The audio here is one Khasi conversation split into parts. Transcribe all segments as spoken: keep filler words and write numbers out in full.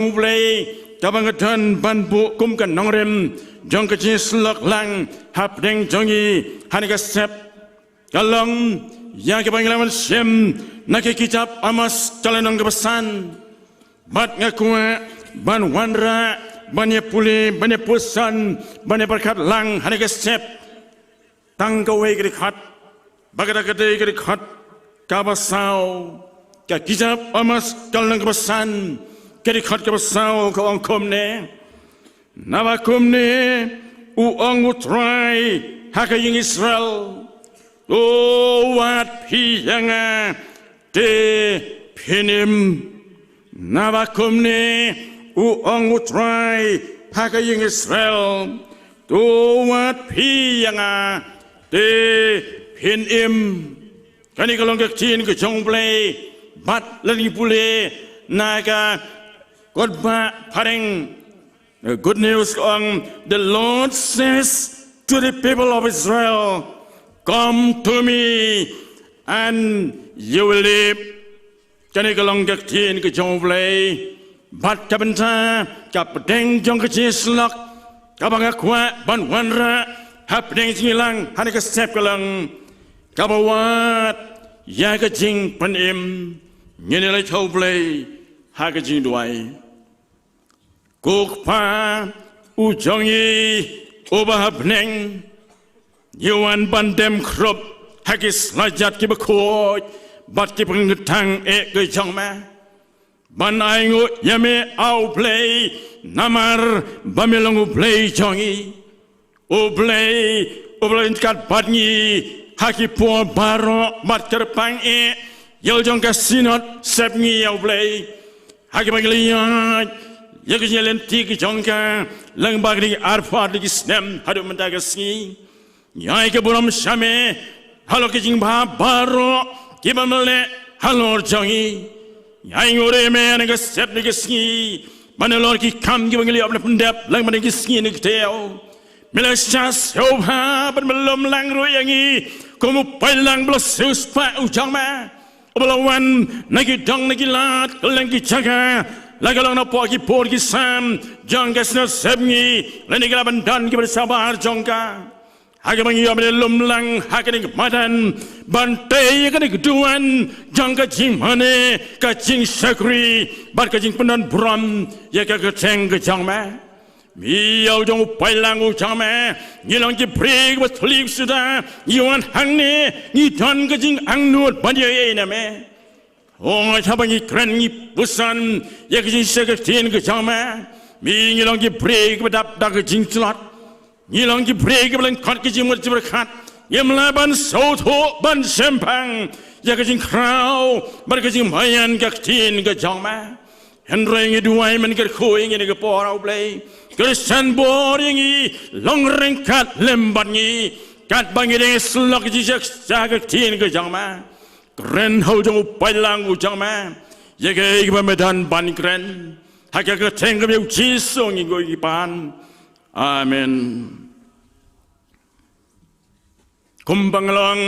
U Blei, kaba nga don ban buh kum ka nongrim jong ka jingïasyllok lang hapdeng jong ngi ha kane ka step, ka long ïa kaba ngi la wan shim na ka kitab Amos ka lynnong kaba san. Bad nga kwah ban wanrah, ban ïa pule, ban ïa puson, ban ïa pyrkhat lang ha kane ka step. Tang kawei ka dkhot, bad kata ka dei ka dkhot kaba saw. Ka kitab Amos ka lynnong kaba san, ka dkhot kaba saw ka ong kumne: Naba kumne u ong U Trai ha ka ïing Israel: To wad phi ïa nga, te phin im. Naba kumne u ong U Trai ha ka ïing Israel: To wad phi ïa nga, te phin im. Kane ka long ka ktien ka jong U Blei. Bad lada ngi pule na ka Kotbah phareng, the Good News ka ong: The Lord says to the people of Israel, come to me and you will live. Kane ka long ka ktien ka jong U Blei. Bad ka bynta, ka pdeng jong ka jingïasyllok kaba nga kwah ban wanrah hapdeng jong ngi lang ha kane ka step ka long kaba wad ïa ka jingpynim. Ngin ïa leit ha U Blei ha ka jingduwai. Ko Kpa u jong ngi uba ha bneng, ngi wan ban dem khrup ha ki slajat kiba khuid bad kiba kyntang eh ki jong me, ban ainguh ïa me, A Blei, namar ba me long U Blei jong ngi. U Blei, U Blei ryngkat bad ngi ha ki por baroh bad kyrpang eh ïa la jong ka Synod Sepngi, A Blei. Ha kiba ngi la ïaid ïa ka jingïaleit ki jong ka lyngba kine ki arphew ar tylli ki snem haduh mynta ka sngi. Ngi ai ka burom sha me halor ki jingbha baroh kiba me la leh halor jong ngi. Ngi ainguh ïa me ha kane ka step ne ka sngi, ba halor ki kam kiba ngi la ïoh ban pyndep lyngba kine ki sngi ne ki taïew, me la shah sngewbha bad me la lum lang ruh ïa ngi kum u paidlang ba la siewspah u jong me, uba la wan na ki dong na ki lad, kylleng ki jaka, la ka long napoh ki por ki sam jong ka Synod Sepngi lane ki lad ban don kiba shabar jong ka. Ha kaba ngi ïoh ban lum lang ha kane ka madan ban tei ïa kane ka duwan jong ka jingmane, ka jingshakri bad ka jingpyndon burom ïa ka kyrteng ka jong me. Me, ïa u jong u paidlang u jong me, ngi long ki briew kiba thliew suda, ngi wan hangne, ngi don ka jingangnud ban ïa ïa na me. Hooid, haba ngi kren ngi puson ïa ka jingshai ka ktien ka jong me, me, ngi long ki briew kiba dap da ka jingtlot. Ngi long ki briew kiba lyngkot ka jingmut jingpyrkhat. Ngim lah ban sngewthuh ban shemphang ïa ka jingkhraw bad ka jingmaïan ka ktien ka jong me. Hynrei ngi duwai, men kyrkhu ïa ngi ha kane ka por, A Blei. Kyrshan bor ïa ngi, long ryngkat lem bad ngi katba ngi dang ïasyllok ïa ka jingshai ka ktien ka jong me. Kren ha u jong u paidlang u jong me ïa kaei kaba me don ban kren ha ka kyrteng ka jong u Jisu ngi ngeit ngi pan. Amen. Kumba nga la ong,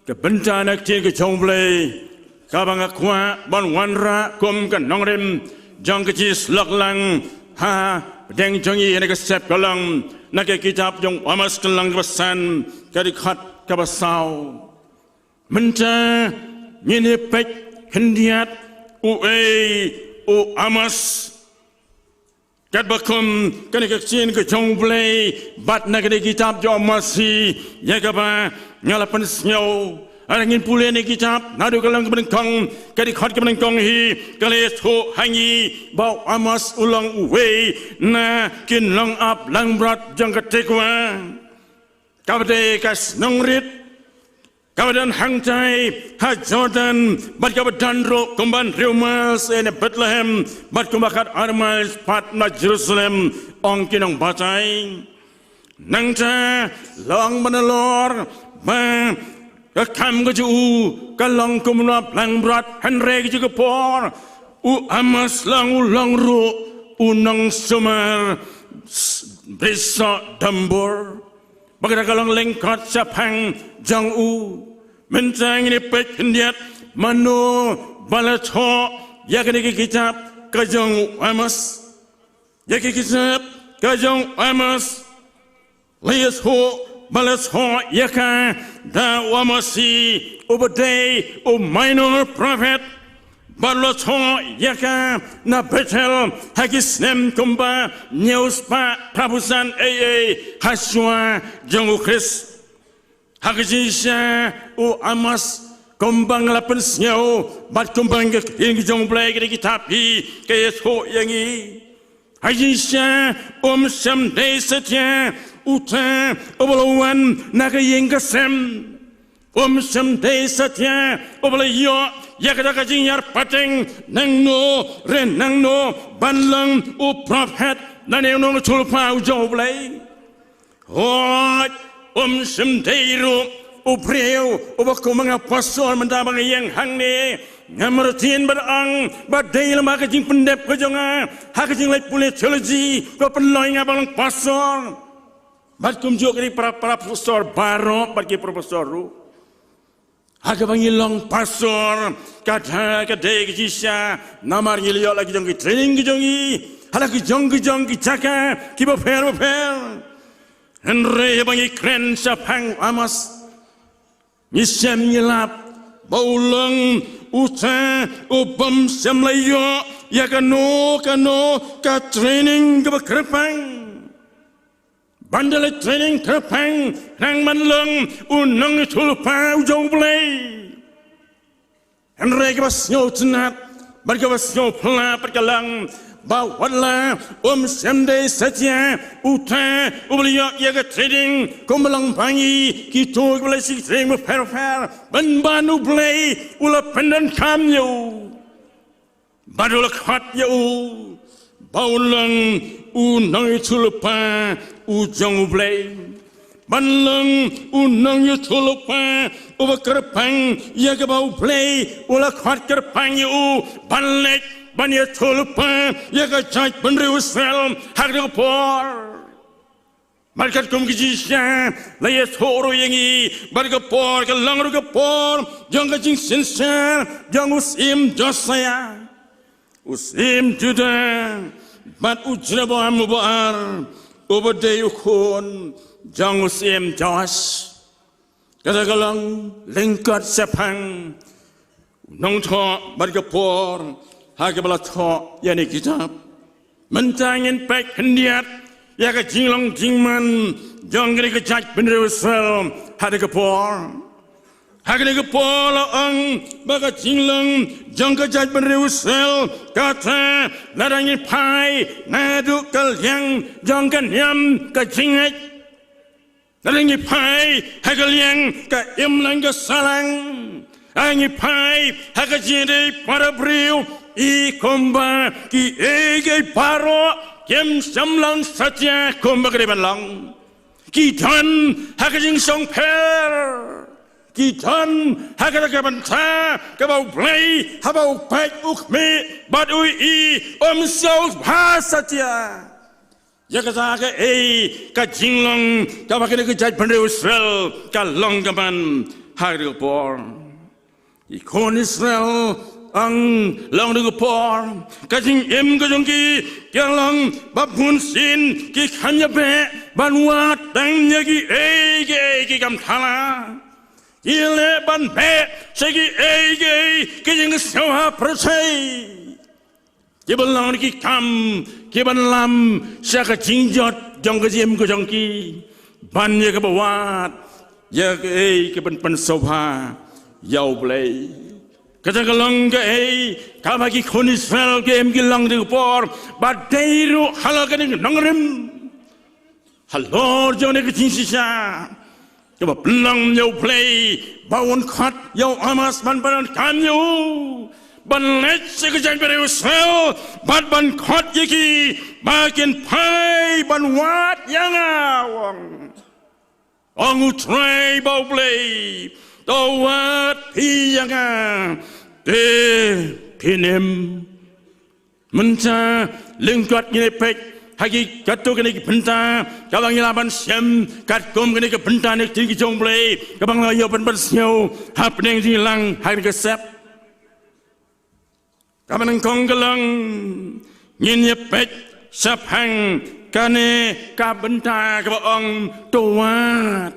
ka bynta na ka ktien ka jong U Blei kaba nga kwah ban wanrah kum ka nongrim jong ka jingïasyllok lang hapdeng jong ngi ha kane ka step ka long na ka kitab jong u Amos ka lynnong kaba san, ka dkhot kaba saw. Mynta ngin ïa peit khyndiat uei u Amos. Katba kum kane ka ktien ka jong U Blei bad na kane ka kitab jong u Amos hi, ïa kaba nga la pynsngew. Haba ngin pule na ka kitab, naduh ka lynnong kaba nyngkong, ka dkhot kaba nyngkong hi, ka la ïathuh ha ngi ba u Amos u long uwei na ki nongap langbrot jong ka Tekowa. Kaba dei ka snong rit kaba don hangtai ha Jordan, bad kaba don ruh kumba hynriew miles na Bethlehem, bad kumba khatar miles pat na Jerusalem, ong ki nongbatai. Nangta la ong ba nalor ba ka kam ka jong u ka long kum u nongap langbrot, hynrei ha katei ka por u Amos la ong u long ruh u nongsumar, s-, bri soh dombur. Ba kata ka long lyngkot shaphang jong u. Mynta ngin ïa peit khyndiat mano ba la thoh ïa kane ka kitab ka jong u Amos. Ïa ki kitab ka jong u Amos la ïathuh ba la thoh ïa ka da u Amos uba dei u minor prophet. Bad la thoh ïa ka na Bethel ha ki snem kumba hynñiew spah phra phew san A A ha shuwa jong u Khrist. Ha ka jingshisha u Amos, kumba nga la pynsngew bad kumba nga ktien ki jong u Blei ka dei ki thap hi ka ïathuh ïa ngi. Ha ka jingshisha um shym dei satia uta uba la wan na ka ïing ka sem. Um shym dei satia uba la ïoh ïa kata ka jingïar pateng nangno re nangno ban long u prophet lane u nongïathuhlypa u jong u Blei. Hooid, um shym dei ruh u briew uba kum nga pastor mynta ba nga ïeng hangne. Nga martin bad ong ba dei lem ha ka jingpyndep ka jong nga ha ka jingleit pule theology ka pynlong ïa nga ban long pastor. Bad kumjuh ka dei para, para pastor baroh bad ki professor ruh. Ha kaba ngi long pastor, kata ka dei ka jingshisha namar ngi la ïoh la ki jong ki training ki jong ngi ha la ki jong ki jong ki jaka kiba pher ba pher. Hynrei haba ngi kren shaphang u Amos, ngi shem ngi lap ba u long uta u bym shym la ïoh ïa kano kano ka training kaba kyrpang. Ban da leit training kyrpang nang ban long u nongïathuhlypa u jong u Blei. Hynrei kaba sngewtynnat bad kaba sngewphylla pat ka long ba watla um shym dei satia uta uba la ïoh ïa ka training kumba long ba ngi kito kiba la sih training bapher bapher, pynban u Blei u la pyndonkam ïa u. Bad u la khot ïa u ba un long u nongïathuhlypa u jong u Blei. Ban long u nongïathuhlypa uba kyrpang ïa kaba u Blei u la khot kyrpang ïa u ban leit ban ïathuhlypa ïa ka jaitbynriew Israel ha kata ka por. Bad katkum ka jingshisha la ïathuh ruh ïa ngi ba ka por ka long ruh ka por jong ka jingsynshar jong u syiem Josiah, u syiem Judah, bad u Jeroboam uba ar uba dei u khun jong u syiem Joash. Kata ka long lyngkot shaphang u nongthoh bad ka por ha kaba la thoh ïa kane ka kitab. Mynta ngin peit khyndiat ïa ka jinglong jingman jong kane ka jaitbynriew Israel ha kane ka por. Ha kane ka por la ong ba ka jinglong jong ka jaitbynriew Israel kata lada ngi phai naduh ka liang jong ka niam ka jingngeit. Lada ngi phai ha ka liang ka imlang ka sahlang, lada ngi phai ha ka jingïadei para briew, i kumba kiei kiei baroh kim shym long satia kumba ka dei ban long. Ki don ha ka jingshongpher. Ki don ha kata ka bynta kaba U Blei haba u peit u khmih bad u ïohi um sngewbha satia. Ïa kata kaei ka jinglong kaba kane ka jaitbynriew Israel ka long ka ban ha kane ka por. Ki khun Israel ong long kane ka por ka jingim ka jong ki ka long ba bunsien ki kham ïa beh ban wad tang ïa kiei kiei ki kam thala. Ki leh ban beh sha kiei kiei ki jingsngewbha pyrthei. Kiba long ki kam kiban lam sha ka jingjot jong ka jingim ka jong ki ban ïa kaba wad ïa kaei kaban pynsngewbha ïa U Blei. Kata ka long kaei kaba ki khun Israel ki im ki long kane ka por ba dei ruh halor kane ka nongrim. Halor jong kane ka jingshisha kaba pynlong ïa U Blei ba un khot ïa u Amos ban pyndonkam ïa u ban leit sha ka jaitbynriew Israel bad ban khot ïa ki ba kin phai ban wad ïa nga, u ong. Ong U Trai ba U Blei, to wad phi ïa nga te phin im. Mynta lyngkot ngin ïa peit ha ki katto katne ki bynta kaba ngi lah ban shem katkum kane ka bynta ne ka ktien ka jong U Blei kaba ngi la ïoh ban pynsngew hapdeng jingïalang ha kane ka step. Kaba nyngkong ka long, ngin ïa peit shaphang kane ka bynta kaba ong to wad.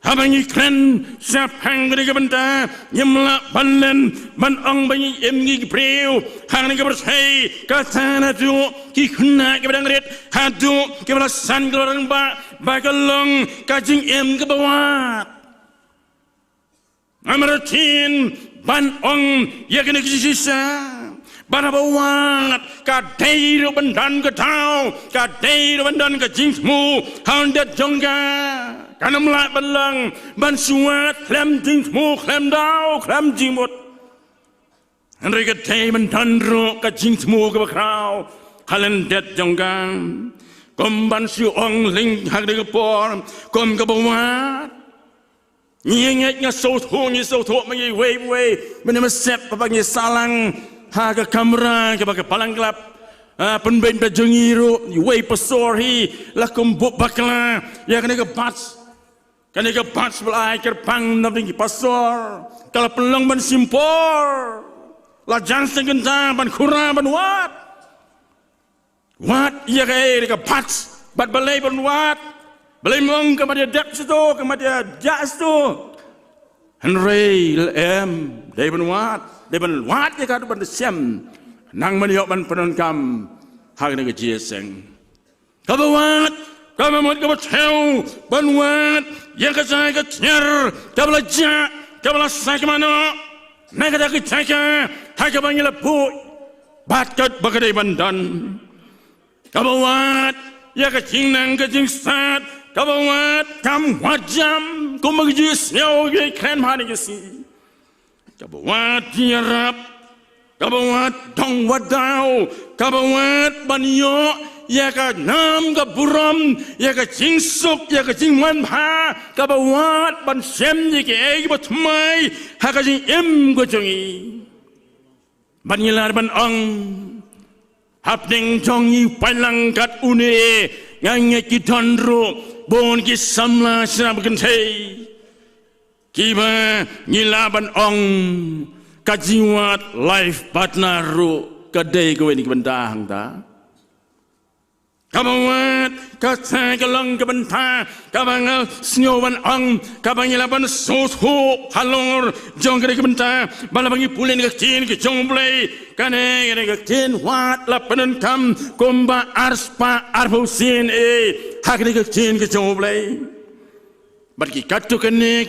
Haba ngi kren shaphang kane ka bynta, ngim lah ban len ban ong ba ngi im ngi ki briew hangne ka pyrthei, kata naduh ki khynnah kiba dang rit haduh kiba la san ki la rangbah, ba ka long ka jingim kaba wad. Nga martin ban ong ïa kane ka jingshisha, ba haba wad ka dei ruh ban don ka daw, ka dei ruh ban don ka jingthmu ha lyndet jong ka. Kan ym lah ban long ban shu wad khlem jingthmu, khlem daw, khlem jingmut. Hynrei ka dei ban don ruh ka jingthmu kaba khraw ha lyndet jong ka. Kum ban shu ong lyngba kane ka por, kum kaba wad, ngi ngeit, nga sngewthuh, ngi sngewthuh ma ngi iwei pa iwei, mynne mynstep haba ngi sah lang ha ka kamra kaba ka Balang Club, ah, pynbeit ba jong ngi ruh, iwei pastor hi la kum buh bakla ïa kane ka batch. Kane ka batch ba la ai kyrpang na ki pastor ka la pynlong ban shim por, la jan seng kynta ban khura ban wad. Wad ïa kaei ka batch, bad balei ban wad? Balei mong ka mat ïa dep shuh, ka mat ïa jah shuh? Hynrei lem, dei ban wad, dei ban wad ïa ka, ban da shem, nang ban ïoh ban pyndonkam ha kane ka jingïaseng. Kaba wad, kaba mut kaba thew ban wad ïa ka jaka ka tiar kaba la jah, kaba la sakhi mano, na kata ka jaka ha kaba ngi la buh bad katba ka dei ban don. Kaba wad ïa ka jingnang ka jingstad, kaba wad kam wad jam, kumba ka jingsngew ka kren ha kane ka sngi. Kaba wad ïarap, kaba wad dong wad daw, kaba wad ban ïoh ïa ka nam ka burom, ïa ka jingsuk, ïa ka jingmanbha, kaba wad ban shem ïa kiei kiba thymmai ha ka jingim ka jong ngi. Bad ngi lah ban ong, hapdeng jong ngi u paidlang kat une, nga ngeit ki don ruh bun ki samla shnong kynthei kiba ngi lah ban ong ka jingwad life partner ruh ka dei kawei na ki bynta hangta. Kaba wad, kata ka long ka bynta kaba nga sngew ban ong, kaba ngi lah ban sngewthuh halor jong kane ka bynta, ba lada ngi pule na ka ktien ka jong U Blei, kane, kane ka ktien wad la pyndonkam kumba arspah arphew sien eh ha kane ka ktien ka jong U Blei. Bad ki katto katne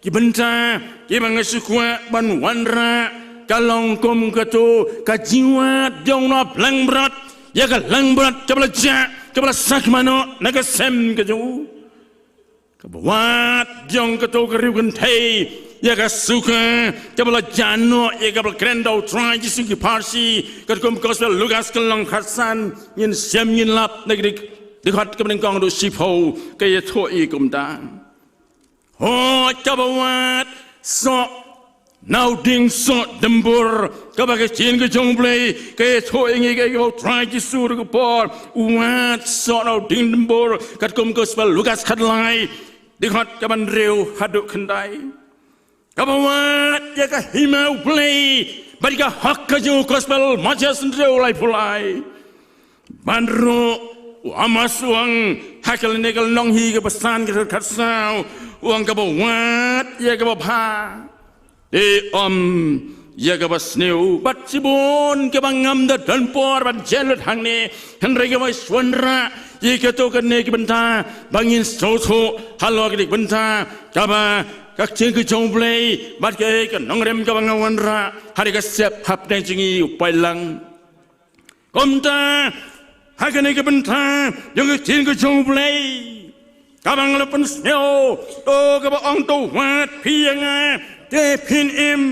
ki bynta kiba nga sngewkwah ban wanrah ka long kum kato ka jingwad jong u nongïalam langbrot ïa ka langbrot kaba la jah, kaba la sakhi mano na ka sem ka jong u. Kaba wad jong kato ka riew kynthei ïa ka suka kaba la jah noh, ïa kaba la kren da U Trai Jisu ki pharshi, katkum ka Gospel Lukas ka lynnong khatsan, ngin shem ngin lap na ka dkhot kaba nyngkong haduh shiphew, ka ïathuh ïa kumta. Hooid, kaba wad soh na u dieng soh dymbur, kaba ka ktien ka jong U Blei ka ïathuh ïa ngi, ka ïathuh U Trai Jisu ha kane ka por, u wad soh na u dieng dymbur, katkum ka Gospel Lukas khatlai, dkhot kaba hynriew haduh khyndai. Kaba wad ïa ka hima U Blei bad ïa ka hok ka jong u, Gospel Mathaios hynriew laiphew lai. Bad ruh u Amos u ong ha kane ka lynnong hi kaba san, ka dkhot khatsaw, u ong kaba wad ïa kaba bha, te ym ïa kaba sniew. Bad shibun kiba ngam da don por ban jia lut hangne, hynrei kiba shu wanrah ïa kato katne ki bynta ba ngin sngewthuh halor kane ka bynta kaba ka ktien ka jong U Blei bad ka, ka nongrim kaba nga wanrah ha kane ka step hapdeng jong ngi u paidlang. Kumta ha kane ka bynta jong ka ktien ka jong U Blei, kaba nga la pynsngew, to kaba ong to wad phi ïa nga, te phin im.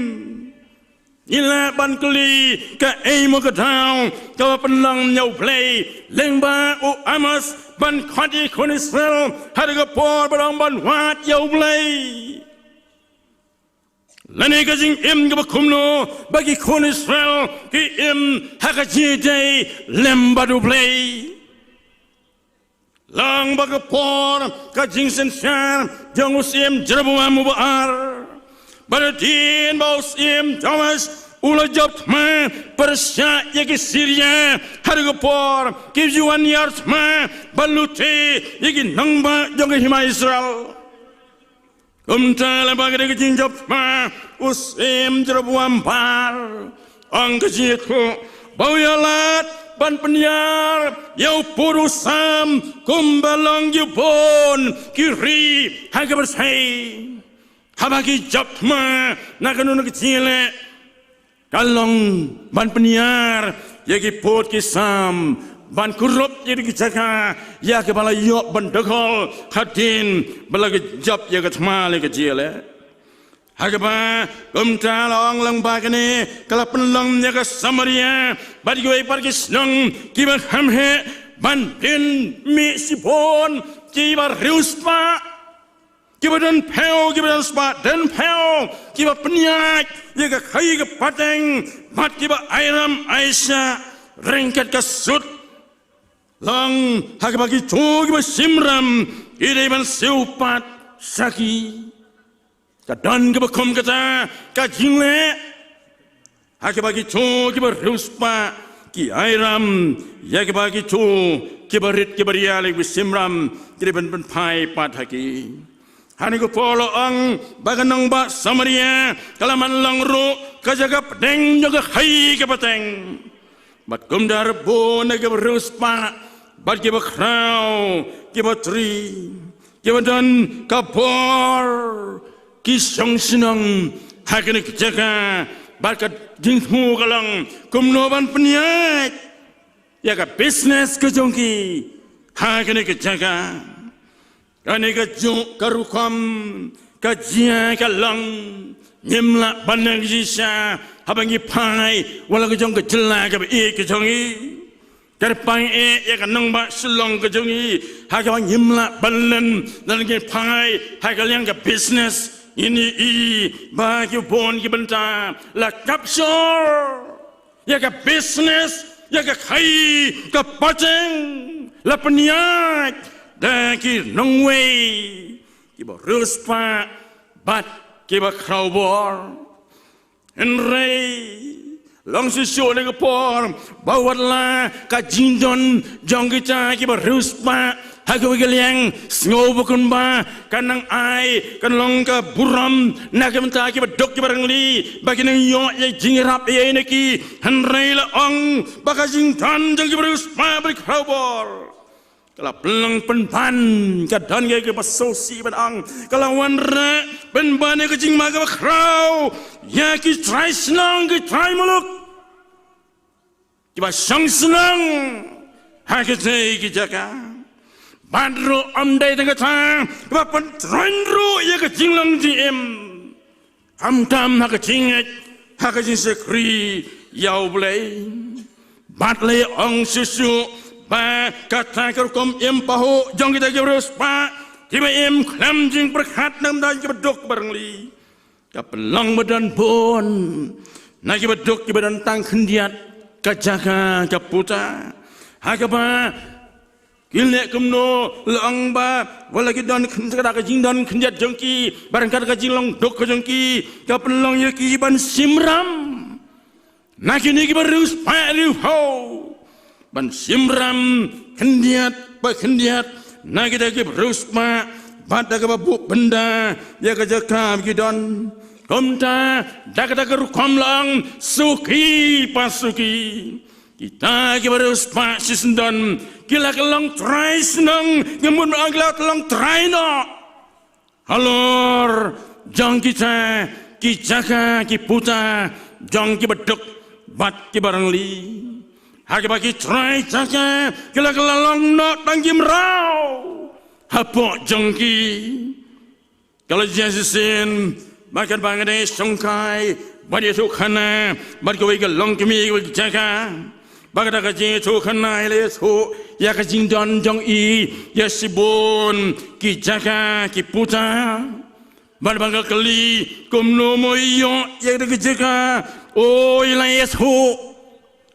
Ngi lah ban kylli, kaei mo ka daw kaba pynlong na U Blei lyngba u Amos ban khot ïa ki khun Israel ha kane ka por ba dang ban wad ïa U Blei? Lane ka jingim kaba kumno ba ki khun Israel ki im ha ka jingïadei lem bad U Blei? Lang ba ka por ka jingsynshar jong u Syiem Jeroboam uba ar, bad hadien ba u Syiem Joash U la jop thma pyrshah ïa ki Syria ha kata ka por, ki ju wan ïar thma ban lute ïa ki nongbah jong ka hima Israel. Kumta la ba ka dei ka jingjop thma, u Syiem Jeroboam Bar, ong ka jingïathuh ba u ïalad ban pynïar ïa u pud u sam kumba long ïa ki bun ki ri ha ka pyrthei. Haba ki jop thma na kano kano ka jingïaleh, ka long ban pynïar ïa ki pud ki sam, ban kurup ïa ki jaka ïa kaba la ïoh ban dkhot hadien ba la ki jop ïa ka thma lane ka jingïaleh. Ha kaba kumta la ong lang ba kane ka la pynlong ïa ka Samaria bad kiwei pat ki shnong kiba kham heh ban pynmih shibun kiba riewspah, kiba don phew, kiba don spah, don phew, kiba pynïaid ïa ka khaïi ka pateng bad kiba airam aishah ryngkat ka sut. Long ha kaba kito kiba shim ram ki dei ban siew pat sha ki. Ka don kaba kum kata ka jingleh ha kaba kito kiba riewspah ki airam ïa kaba kito kiba rit kiba rial, kiba shim ram ki dei ban pynphai pat ha ki. Ha kane ka por la ong ba ka nongbah Samaria ka la man long ruh ka jaka pdeng jong ka khaïi ka pateng. Bad kumta ruh bun na kiba riewspah bad kiba khraw, kiba tri, kiba don ka bor, ki shong shnong ha kane ka jaka. Bad ka jingthmu ka long kumno ban pynïaid ïa ka business ka jong ki ha kane ka jaka. Kane ka juk ka rukom ka jia ka long, ngim lah ban nang jingshisha haba ngi phai wat la ka jong ka jylla kaba ïeit ka jong ngi. Kyrpang eh ïa ka nongbah Shillong ka jong ngi ha kaba ngim lah ban len lada ngi phai ha ka liang ka business. Ngin ïohi ba ki bun ki bynta la capture ïa ka business, ïa ka khaïi ka pateng, la pynïaid da ki nongwei kiba riewspah bad kiba khrawbor. Hynrei long shisha na ka por ba wat la ka jingdon jong kita kiba riewspah ha kawei ka liang, sngew ba kumba ka nang ai, kan long ka burom na ka bynta kiba duk kiba rangli ba ki nang ïoh ïa ka jingïarap ïa ine ki. Hynrei la ong ba ka jingdon jong kiba riewspah bad khrawbor ka la pynlong pynban, ka don ka kaba sngewsih ban ong, ka la wanrah pynban ïa ka jingma kaba khraw ïa ki trai shnong, ki trai muluk kiba shong shnong ha kitei ki jaka. Bad ruh ym dei tang kata, kaba pyntroiñ ruh ïa ka jinglong jingim, khamtam ha ka jingngeit, ha ka jingshakri ïa U Blei. Bad la ong shuh shuh ba kata ka rukom im pahuh jong kita kiba riewspah, kiba im khlem jingpyrkhat na ka bynta kiba duk ba rangli, ka pynlong ba don bun na kiba duk kiba don tang khyndiat ka jaka ka puta. Ha kaba ki leh kumno, la ong ba wat la ki don khyn-, ka jingdon khyndiat jong ki bad ryngkat ka jinglong duk ka jong ki, ka pynlong ïa ki ban shim ram na kine kiba riewspah riewphew, ban shim ram khyndiat pa khyndiat na kita kiba riewspah bad da kaba buh bynda ïa ka jaka ba ki don. Kumta da kata ka rukom la ong suki pa suki. Kita kiba riewspah shisyndon ki la ka long trai shnong, ngim mut ban ong ki la ka long trai noh halor jong kita ki jaka ki puta jong kiba duk bad kiba rangli. Ha kaba ki trai jaka ki la ka la long noh tang ki mraw hapoh jong ki. Ka la jia shisien ba katba nga dei shongkai bad ïathuhkhana bad kawei ka longkmie kawei ka jaka, ba kata ka jingïathuhkhana i la ïathuh ïa ka jingdon jong i ïa shibun ki jaka ki puta. Bad ba nga kylli kumno mo i ïoh ïa kata ka jaka, o i la ïathuh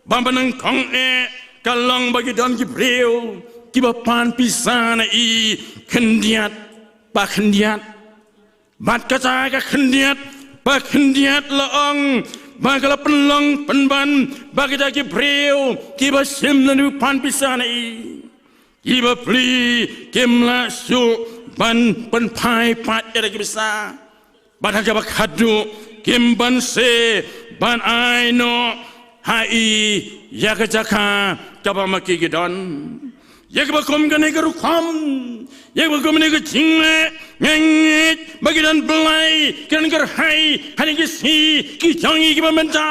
ba ba nyngkong eh ka long ba ki don ki briew kiba pan pisa na i khyndiat pa khyndiat. Bad kata ka khyndiat pa khyndiat la ong ba ka la pynlong pynban ba kita ki briew kiba shim na u pan pisa na i, kiba pli kim lah shuh ban pynphai pat ïa ki pisa. Bad ha kaba khadduh kim ban se ban ai noh ha i ïa ka jaka kaba ma ki ki don. Ïa kaba kum kane ka rukom, ïa kaba kum kane ka jingleh, nga ngeit ba ki don blei, ki don kyrhai ha kine ki sngi ki jong ngi kiba mynta.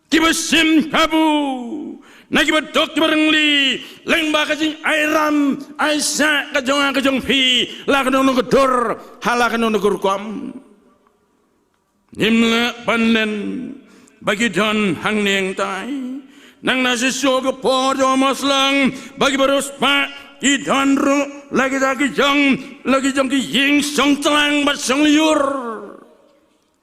Kiba shim kabu na kiba duk kiba rangli, lyngba ka jingai ram ai shah ka jong nga ka jong phi, la ka nongduk ka dur ha la ka nongduk ka rukom. Ngim lah ban len ba ki don hangne hangtai. Nang na shisha ka por jong ka moslang ba kiba riewspah ki don ruh la kita ki jong, la ki jong ki ïing shong tlang bad shong lyiur.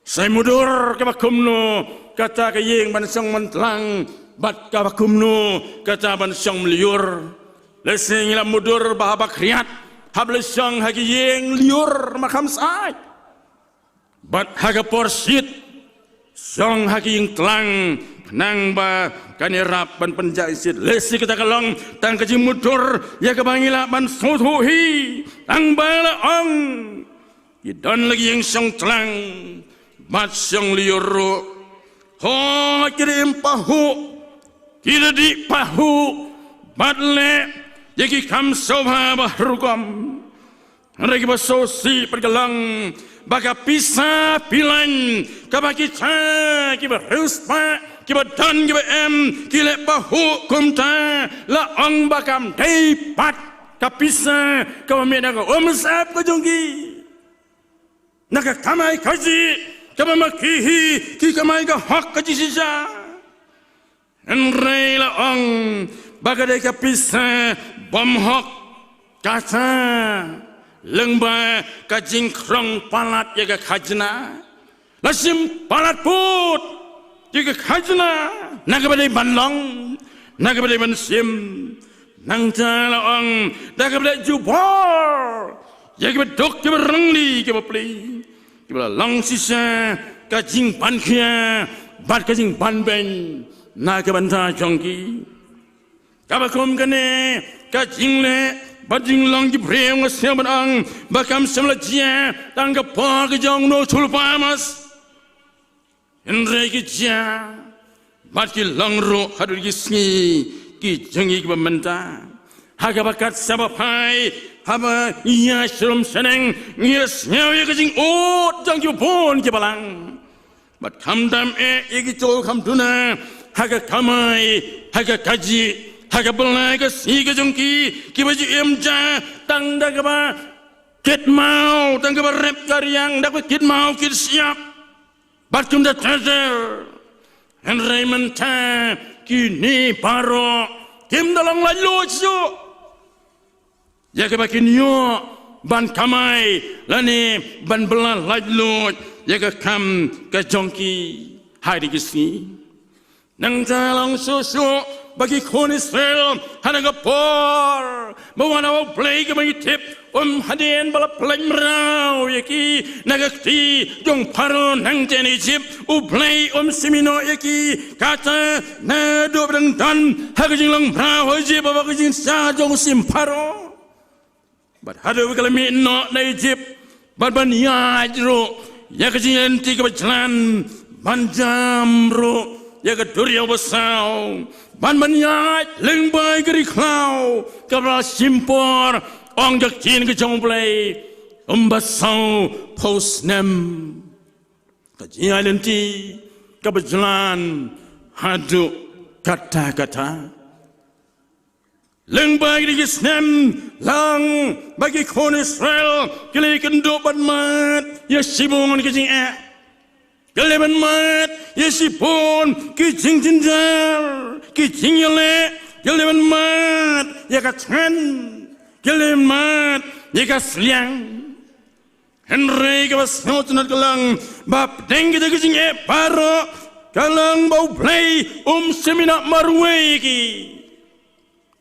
Sa mudui kaba kumno kata ka ïing ban shong myntlang bad kaba kumno kata ban shong lyiur. Lehse ngi la mudui ba haba khriat haba la shong ha ki ïing lyiur ma kham sait. Bad ha ka por shit shong ha ki ïing tlang, nang ba kan ïarap ban pynjah shit. Lehse kata ka long tang ka jingmudui ïa kaba ngi lah ban sngewthuh hi. Tang ba la ong ki don la ki ïing shong tlang bad shong lyiur ruh. Ho ki dei im pahuh, ki dei dih pahuh bad leh ïa ki kam sngewbha ba rukom. Hynrei kiba sngewsih pat ka long ba ka pisa pilan kaba kita kiba riewspah, kiba don kiba em, ki leh pahuh kumta, la ong ba kam dei pat ka pisa kaba mih na ka umsyep ka jong ki, na ka kamai kajih kaba ma ki hi ki kamai ka hok ka jingshisha. Hynrei la ong ba ka dei ka pisa bymhok, kata lyngba ka jingkhrong palat ïa ka khajna. La shim palat put ïa ka khajna na kaba dei ban long, na kaba dei ban shim. Nangta la ong da kaba dei jubor ïa kiba duk kiba rangli kiba pli, kiba la long shisha ka jingbankhia bad ka jingbanbeiñ na ka bynta jong ki. Kaba kum kane ka jingleh bad jinglong ki briew nga sngewbha ban ong ba kam shym la jia tang ka por ka jong u Nostradamus. Hynrei ki jia bad ki long ruh haduh ki sngi ki jong ngi kiba mynta. Ha kaba kat sa ba phai haba ngi ïa shlur shaneng ngi ïa sngew ïa ka jingud jong kiba bun kiba lang. Bad khamtam eh ïa ki jong kham duna ha ka kamai, ha ka kajih, ha ka blei ka sngi ka jong ki, kiba ju im ja tang da kaba kit maw, tang kaba rep ka riang, da kaba kit maw kit shyiap. Bad kumta ter ter. Hynrei mynta kine baroh kim da long laitluid shuh ïa kaba kin ïoh ban kamai lane ban bylla laitluid ïa ka kam ka jong ki ha kine ki sngi. Nangta long shuh shuh ba ki khun Israel ha kane ka por ba wan ha U Blei kaba ngi tip, um hadien ba la pynlait mraw ïa ki na ka kti jong Pharaoh nangta na Ijipt, U Blei um shim ïa ki, kata naduh ba dang don ha ka jinglong mraw ha Ijipt, ba ka jingshisha jong u shim Pharaoh. Bad haduh ba ka la mih noh na Ijipt, bad ban ïaid ruh ïa ka jingïaid lynti kaba jlan, ban jam ruh ïa ka duriaw basaw, ban ban ïaid lyngba ka ri khlaw kaba la shim por, ong ka ktien ka jong U Blei, ym ba saw phew snem. Ka jingïaid lynti kaba jlan haduh katta katta. Lyngba kine ki snem long ba ki khun Israel ki la ïakynduh ban mad ïa shibun ki jingeh. Ki la ïa ban mad ïa shibun ki jingjynjar, ki jingïaleh, ki la ïa ban mad ïa ka thngan, ki la ïa ban mad ïa ka sliang. Hynrei kaba sngewtynnat ka long ba hapdeng kita ki jingeh baroh ka long ba U Blei um shym ïa marwei ïa ki.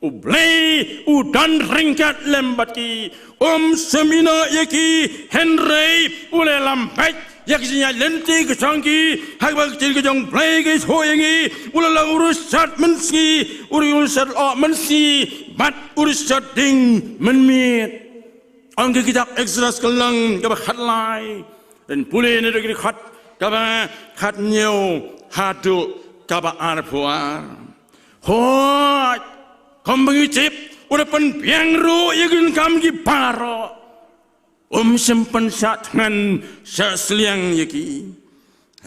U Blei u don ryngkat lem bad ki, um shym ïa noh ïa ki, hynrei u la lam beit Ïa ka jingïaid lynti ka jong ki, ha kaba ka ktien ka jong U Blei ka ïathuh ïa ngi, u la long u riewshad mynsngi, u riewshad lyoh mynsngi, bad u riewshad ding mynmiet. Ong ka kitab Exodus ka lynnong kaba khatlai. Phin pule naduh ka dkhot kaba khathynñiew haduh kaba arphew ar. Hooid, kumba ngi tip, u da pynbiang ruh ïa ki donkam ki baroh. Um shym pynshah thngan shah sliang ïa ki.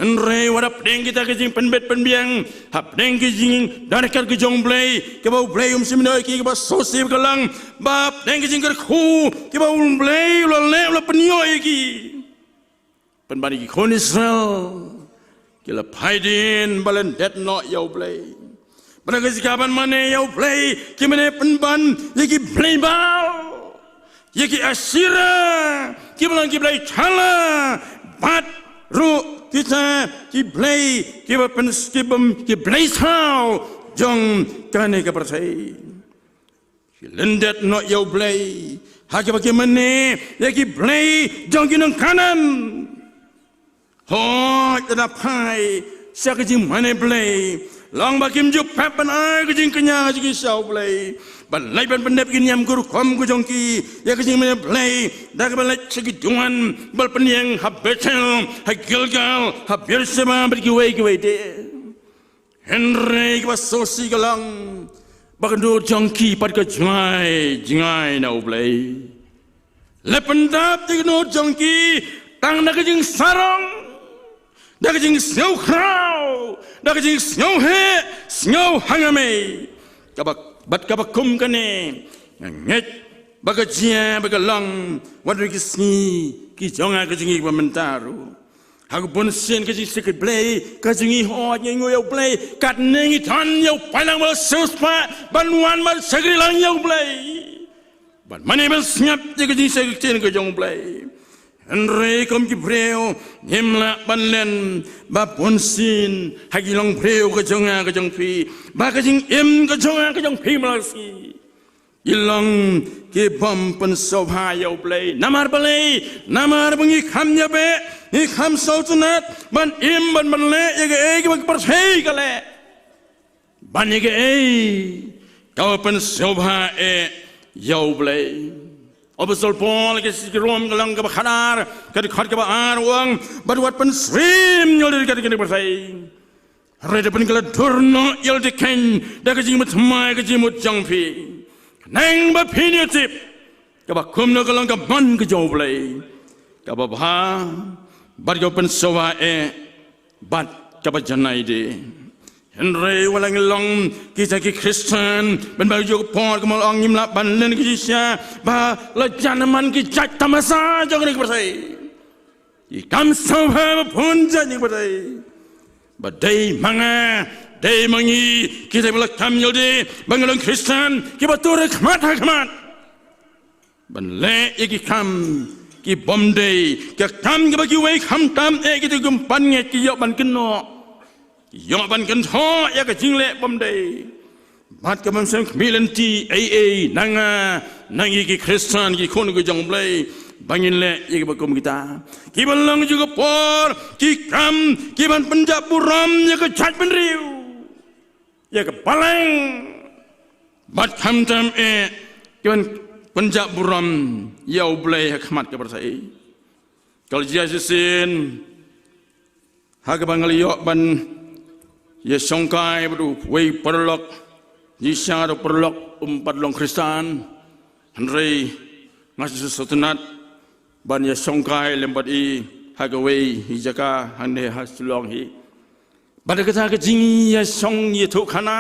Hynrei wat hapdeng kita ki jingpynbit pynbiang, hapdeng ki jingdon ryngkat ki jong U Blei, kiba U Blei um shym ïehnoh ïa ki, kiba sngewsih ka long, ba hapdeng ki jingkyrkhu, kiba U Blei u la leh, u la pynïoh ïa ki. Pynban ïa ki khun Israel ki la phai dien ban lyndet noh ïa U Blei. Bad na ka jaka ban mane ïa U Blei ki mane pynban ïa ki blei Baal, ïa ki Asherah, kiba long ki blei jhala, bad ruh kita ki blei kiba pyn, kiba, ki blei saw jong kane ka pyrthei. Ki lyndet noh ïa U Blei ha kaba ki mane ïa ki blei jong ki nong Kanaan. Hooid, lada phai sha ka jingmane blei, long ba kim ju pep ban ai ka jingkñia jong ki sha U Blei, ban leit ban pyndep ki niam ki rukom ka jong ki ïa ka jingmane blei, da kaba leit sha ki duwan, ban pynïeng ha Bethel, ha Gilgal, ha Beersheba, bad kiwei kiwei de. Hynrei kaba sngewsih ka long ba ka dohnud jong ki pat ka jngai jngai na U Blei. La pyndap ïa ka dohnud jong ki tang da ka jingsarong, da ka jingsngewkhraw, da ka jingsngewheh sngewhangmei. Kaba, bad kaba kum kane nga ngeit ba ka jia ba ka long wat ruh ki sngi ki jong nga ka jong ngi ba mynta ruh. Ha ka bunsien ka jingshakri Blei ka jong ngi, hooid, ngi nguh ïa U Blei katne ngi don ïa u paidlang ba siewspah ban wan ban shakri lang ïa U Blei, ban mane ban sngap ïa ka jingshakri Ktien ka jong U Blei. Hynrei kum ki briew ngim lah ban len ba bunsien ha ki longbriew ka jong nga ka jong phi, ba ka jingim ka jong nga ka jong phi mynta ka sngi, ki long ki bym pynsngewbha ïa U Blei. Namar balei? Namar ba ngi kham ïabeh, ngi kham sngewtynnat ban im, ban, ban leh ïa kaei kaba ka pyrthei ka leh, ban ïa kaei kaba pynsngewbha eh ïa U Blei. Apostol Paul ha ka shithi ki Rom ka lynnong kaba khatar, ka dkhot kaba ar, u ong, bad wat pynsyriem ïa u dei ka dei ka pyrthei. Hynrei da pynkylla dur noh ïa lade keiñ da ka jingmut thymmai ka jingmut jong phi, khnang ba phin ïatip kaba kumno ka long ka mon ka jong U Blei, kaba bha, bad kaba pynsngewbha eh, bad kaba janai de. Hynrei wat la ngi long kita ki Khristan, ban ba ïoh ka por, kumba la ong, ngim lah ban len ki shisha, ba la jan man ki jait tamasa jong kane ka pyrthei. Ki kam sngewbha ba bun jait na ka pyrthei. Ba dei ma nga, dei ma ngi, kita ba la kam ïalade ba ngi long Khristan, kiba tur ha khmat ha khmat ban leh ïa ki kam ki bym dei, ki kam kiba kiwei khamtam eh kita ki kum pan ngeit ki ïoh ban kynnoh, ki ïoh ban kynthoh ïa ka jingleh bym dei. Bad ka bym shym khmih lynti ei ei na nga, na ngi ki Khristan, ki khun ki jong U Blei, ba ngin leh ïa kiba kum kita, kiba long ha kajuh ka por ki kam ki ban pynjah burom ïa ka jaitbynriew, ïa ka balang, bad khamtam eh ki ban pynjah burom ïa U Blei ha khmat ka pyrthei. Ka la jia shisien ha kaba nga la ïoh ban ïashongkai bad uwei u paralok, shisha u paralok um pat long Khristan, hynrei nga sngewsynei ban ïashongkai lem bad i ha kawei i jaka hangne ha Shillong hi. Bad da kata ka jingïashongïathuhkhana,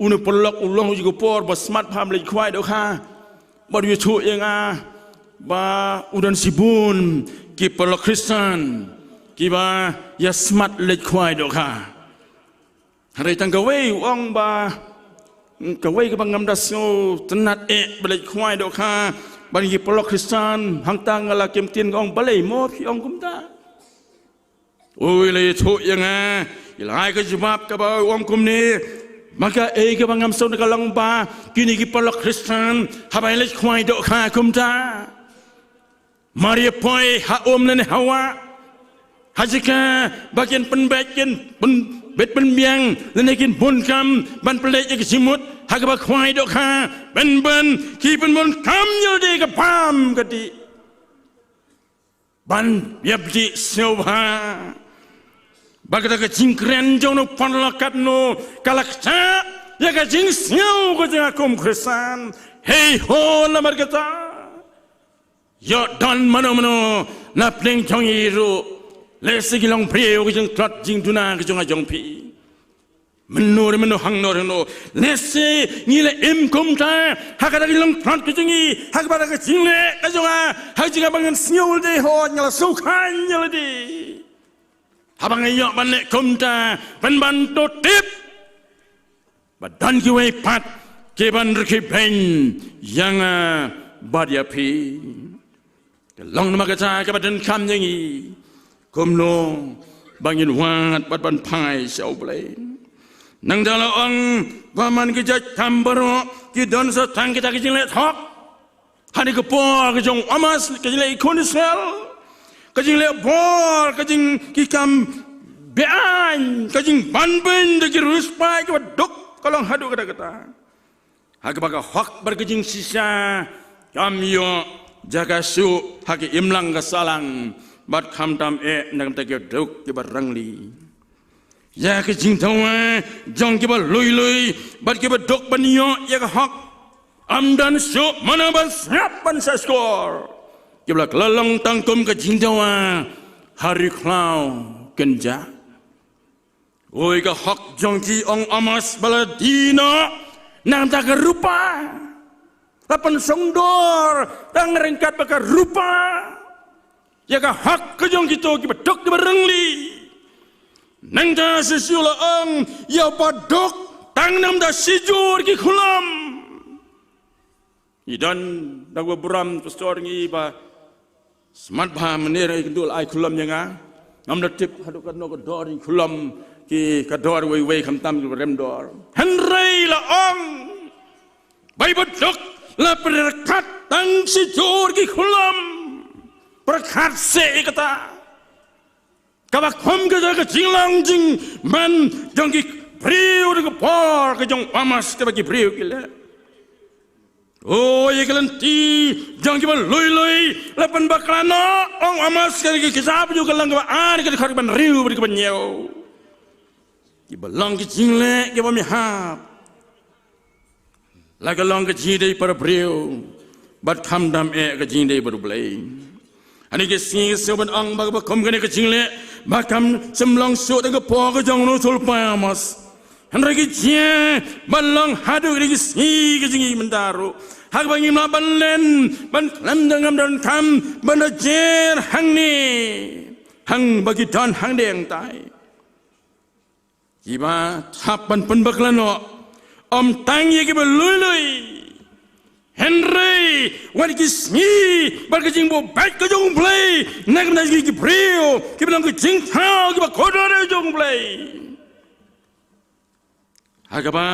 une u paralok u long ha kajuh ka por ba smat bha ban leit khwai dohkha. Bad u ïathuh ïa nga ba u don shibun ki paralok Khristan kiba ïasmat leit khwai dohkha. Hynrei tang kawei u ong ba, kawei kaba ngam da sngewtynnat eh ban leit khwai dohkha bad ki paralok Khristan, hangta nga la kyntien, nga ong, balei mo phi ong kumta? U la ïathuh ïa nga, u la ai ka jubab kaba u ong kumne, ma kaei kaba ngam sngewtynnat ka long ba kine ki paralok Khristan haba ïaleit khwai dohkha kumta, mar ïa poi ha um ne ha wah, Ha jaka ba kin pynbeit, kin pynbeit pynbiang lane kin bun kam ban pynleit ïa ka jingmut ha kaba khwai dohkha, pynban ki pynbunkam ïa lade ka bam ka dih. Ban ïapdih sngewbha ba kata ka jingkren jong u paralok katno ka la ktah ïa ka jingsngew ka jong nga kum u Khristan. Hei ho, namar kata, ïoh don mano mano na pdeng jong ngi ruh, lehse ki long briew ka jingtlot jingduna ka jong nga jong phi. Mynno re mynno, hangno re hangno, lehse ngi la im kumta ha kata ka jingtlot ka jong ngi, ha kata ka jingleh ka jong nga, ha ka jingkaba ngan sngew lade, hooid nga la sngewkhan ïa lade. Haba nga ïoh ban leh kumta, pynban to tip ba don kiwei pat ki ban rkhie beiñ ïa nga bad ïa phi. Ka long namar kata kaba donkam ïa ngi kumno ba ngin wad bad ban phai sha U Blei. Nangta la ong ba man ki jait kam baroh ki don sa tang kita ki jingleh thok. Ha kane ka por ka jong u Amos, ka jingleh khun Israel, ka jingleh bor, ka jing, ki kam be-aiñ, ka jingbanbeiñ da ki riewspah kiba duk, ka long haduh katta katta. Ha kaba ka hok bad ka jingshisha kam ïoh jaka shuh ha ka imlang ka sahlang, bad khamtam eh na ka bynta ki duk kiba rangli. Ïa ka jingdawa jong kiba lui lui bad kiba duk ban ïoh ïa ka hok, ym don shuh mano ban sngap ban sngap shkor. Kiba la kylla long tang kum ka jingdawa ha ri khlaw kynjah. Oi ka hok jong ki, ong u Amos, ba la die noh nangta ka rupa. La pynshong dor tang ryngkat bad ka rupa ïa ka hok ka jong kito kiba duk kiba rangli. Nangta shisha la ong ïa uba duk tang namar da shijur ki khulom. Ngi don da kaba burom pastor ngi ba smat bha mynne, ïakynduh ai khulom ïa nga. Ngam da tip haduh katno ka dor ïa ki khulom, ki ka dor wei wei khamtam ki rem dor. Hynrei la ong ba i ba duk la pyrkhat tang shijur ki khulom. Pyrkhat seh ïa kata. Kaba kham ka jong ka jinglong jingman jong ki briew da ka por ka jong u Amos kaba ki briew ki leh. O ïa ka lynti jong kiba lui lui la pynbakla noh, ong u Amos, ka ki kitab jong ka lynnong kaba ar, ka dkhot kaba hynriew bad kaba hynñiew. Kiba long ki jingleh kiba mihap. La ka long ka jingdei para briew bad khamtam eh ka jingdei para Blei. Hangne ka sngi ka sngew ban ong ba kaba kum kane ka jingleh ba kam shym long shuh da ka por ka jong u sulpa Amos. Hynrei ka jia ban long haduh kane ka sngi ka jong ngi mynta ruh. Ha kaba ngim lah ban len ban khlem da ngam donkam ban da jer hangne, hangba ki don hangdeng tai. Kiba thap ban pynbakla noh ym tang ïa kiba lui lui, hynrei wat ki sngi bad ka jingbuh beit ka jong U Blei na ka bynta jong ki briew kiba long ki jingthaw kiba kordor jong U Blei. Ha kaba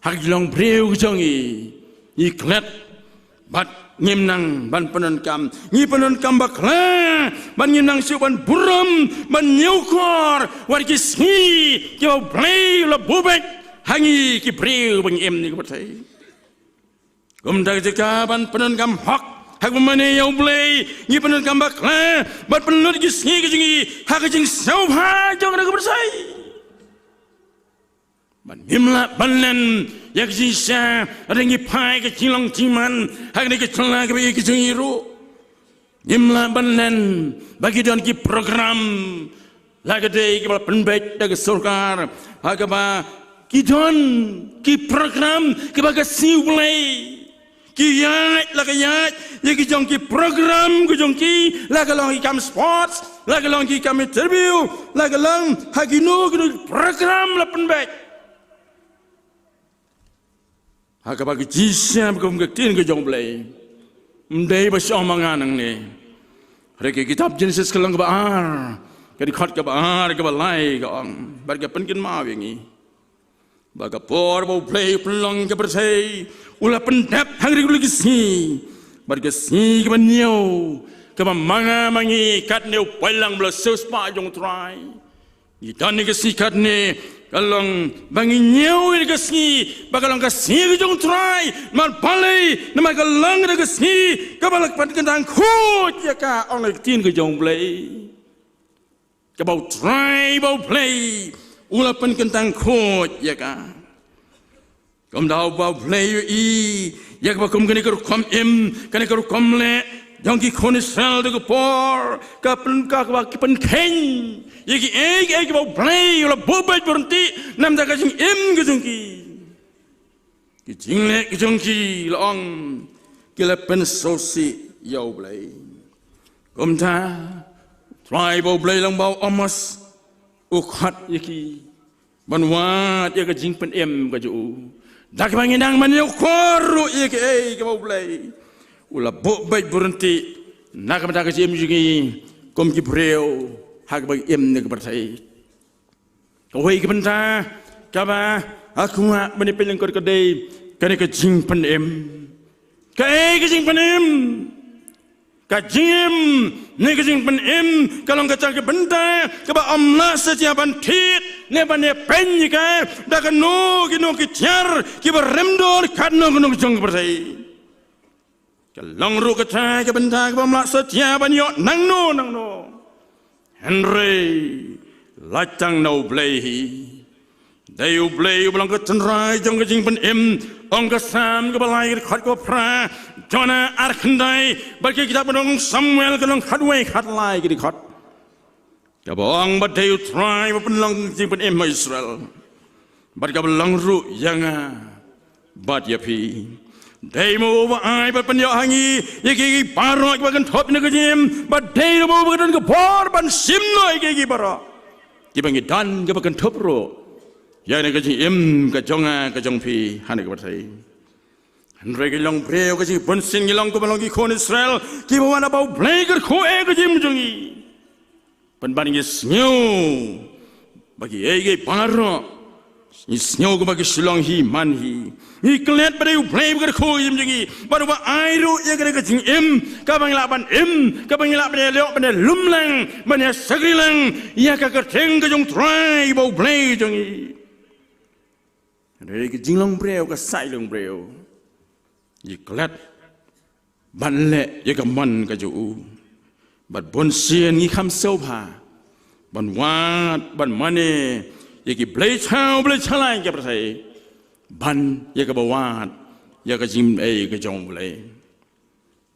ha ki long briew ka jong ngi, ngi klet bad ngim nang ban pyndonkam, ngi pyndonkam bakla bad ngim nang shuh ban burom ban ñiewkor wat ki sngi kiba U Blei u la buh beit ha ngi ki briew ba ngi im ha kane ka pyrthei. Kumta ka jaka ban pyndonkam hok ha kaba mane ïa U Blei, ngi pyndonkam bakla bad pynlut ki sngi ka jong ngi ha ka jingsngewbha jong kane ka pyrthei. Bad ngim lah ban len ïa ka jingshisha, lada ngi phai ka jinglong jingman ha kane ka jylla kaba ïeit ka jong ngi ruh. Ngim lah ban len ba ki don ki program, la ka dei kiba la pynbeit da ka sorkar, ha kaba ki don ki program kiba ka sngi U Blei. Ki ïaid la ka ïaid ïa ki jong ki program ka jong ki, la ka long ki kam sports, la ka long ki kam interview, la ka long ha kino kino ki program la pynbeit. Ha kaba ka jingshisha ba kum ka ktien ka jong U Blei, ym dei ba shu ong ma nga nangne. Hynrei ka kitab Jenesis ka lynnong kaba ar, ka dkhot kaba ar, kaba lai ka ong, bad ka pynkynmaw ïa ngi ba ka por ba U Blei u pynlong ka pyrthei u la pyndep hangne ruh ki sngi. Bad ka sngi kaba hynñiew Te ba ma nga ma ngi katne u paidlang ba la siewspah jong u Trai. Ngi don ïa ka sngi katne, ka long ba ngi ñiew ïa ka sngi ba ka long ka sngi ka jong u Trai. Namar balei? Namar ka long da ka sngi kaba la pynkyntang khuid ïa ka, ong ka ktien ka jong u Blei. Kaba u Trai, ba u Blei u la pynkyntang khuid ïa ka. Kumta ba u Blei u ïohi ïa kaba kum kane ka rukom im, kane ka rukom leh jong ki khun Israel ha ka por, ka pyn, ka, kaba ki pynkheiñ ïa kiei kiei kiba u Blei u la buh beit buh ryntih na ka bynta ka jingim ka jong ki. Ki jingleh ki jong ki, la ong, ki la pynsngewsih ïa u Blei. Kumta u Trai, ba u Blei, long ba u Amos u khot ïa ki ban wad ïa ka jingpynim ka jong u, da kaba ngin nang ban ïoh khor ruh ïa kiei kiba u Blei u la buh beit buh ryntih na ka bynta ka jingim jong ngi kum ki briew ha kaba ngi im ha kane ka pyrthei. Kawei ka bynta kaba nga kwah ban ïa pynlyngkot ka dei kane ka jingpynim. Kaei ka jingpynim? Ka jingim ne ka jingpynim ka long kata ka bynta kaba ym lah satia ban thied ne ban ïa pynïeng ïa ka da kano kano ki tiar kiba rim dur katno kano ka jong ka pyrthei. Ka long ruh kata ka bynta kaba ym lah satia ban ïoh nangno nangno. Hynrei lait tang na u Blei hi. Dei u Blei uba long ka tynrai jong ka jingpynim. Ong ka Salm kaba lai, ka dkhot kaba phra, Jonah ar khyndai, bad ka kitab ba nyngkong Samuel ka lynnong khatwei khatlai, ka dkhot kaba ong ba dei u Trai ba pynlong ka jingpynim ha Israel, bad kaba long ruh ïa nga bad ïa phi. Dei mo uba ai bad pynïoh ha ngi ïa kiei kiei baroh kiba kynthup ïa ka jingim, bad dei mo uba don ka bor ban shim noh ïa kiei kiei baroh kiba ngi don, kiba kynthup ruh ïa kane ka jingim ka jong nga ka jong phi ha kane ka pyrthei. Hynrei ngi long briew ka jingbunsien, ngi long kumba long ki khun Israel kiba wan ha ba u Blei u kyrkhu ïa ka jingim jong ngi. Pynban ngi sngew ba kiei kiei baroh, ngi sngew kumba ki shu long hi man hi. Ngi klet ba dei u Blei ba kyrkhu ïa ka jingim jong ngi, bad uba ai ruh ïa kane ka jingim kaba ngi lah ban im, kaba ngi lah ban ïaleh, ban ïalum lang, ban ïashakri lang ïa ka kyrteng ka jong u Trai ba u Blei jong ngi. Hynrei ka jinglong briew, ka saiñ long briew, ngi klet ban leh ïa ka mon ka jong u. Bad bunsien ngi kham sngewbha ban wad, ban mane ïa ki blei chaw blei chalai ka pyrthei ban ïa kaba wad ïa ka jingim ei ka jong u Blei.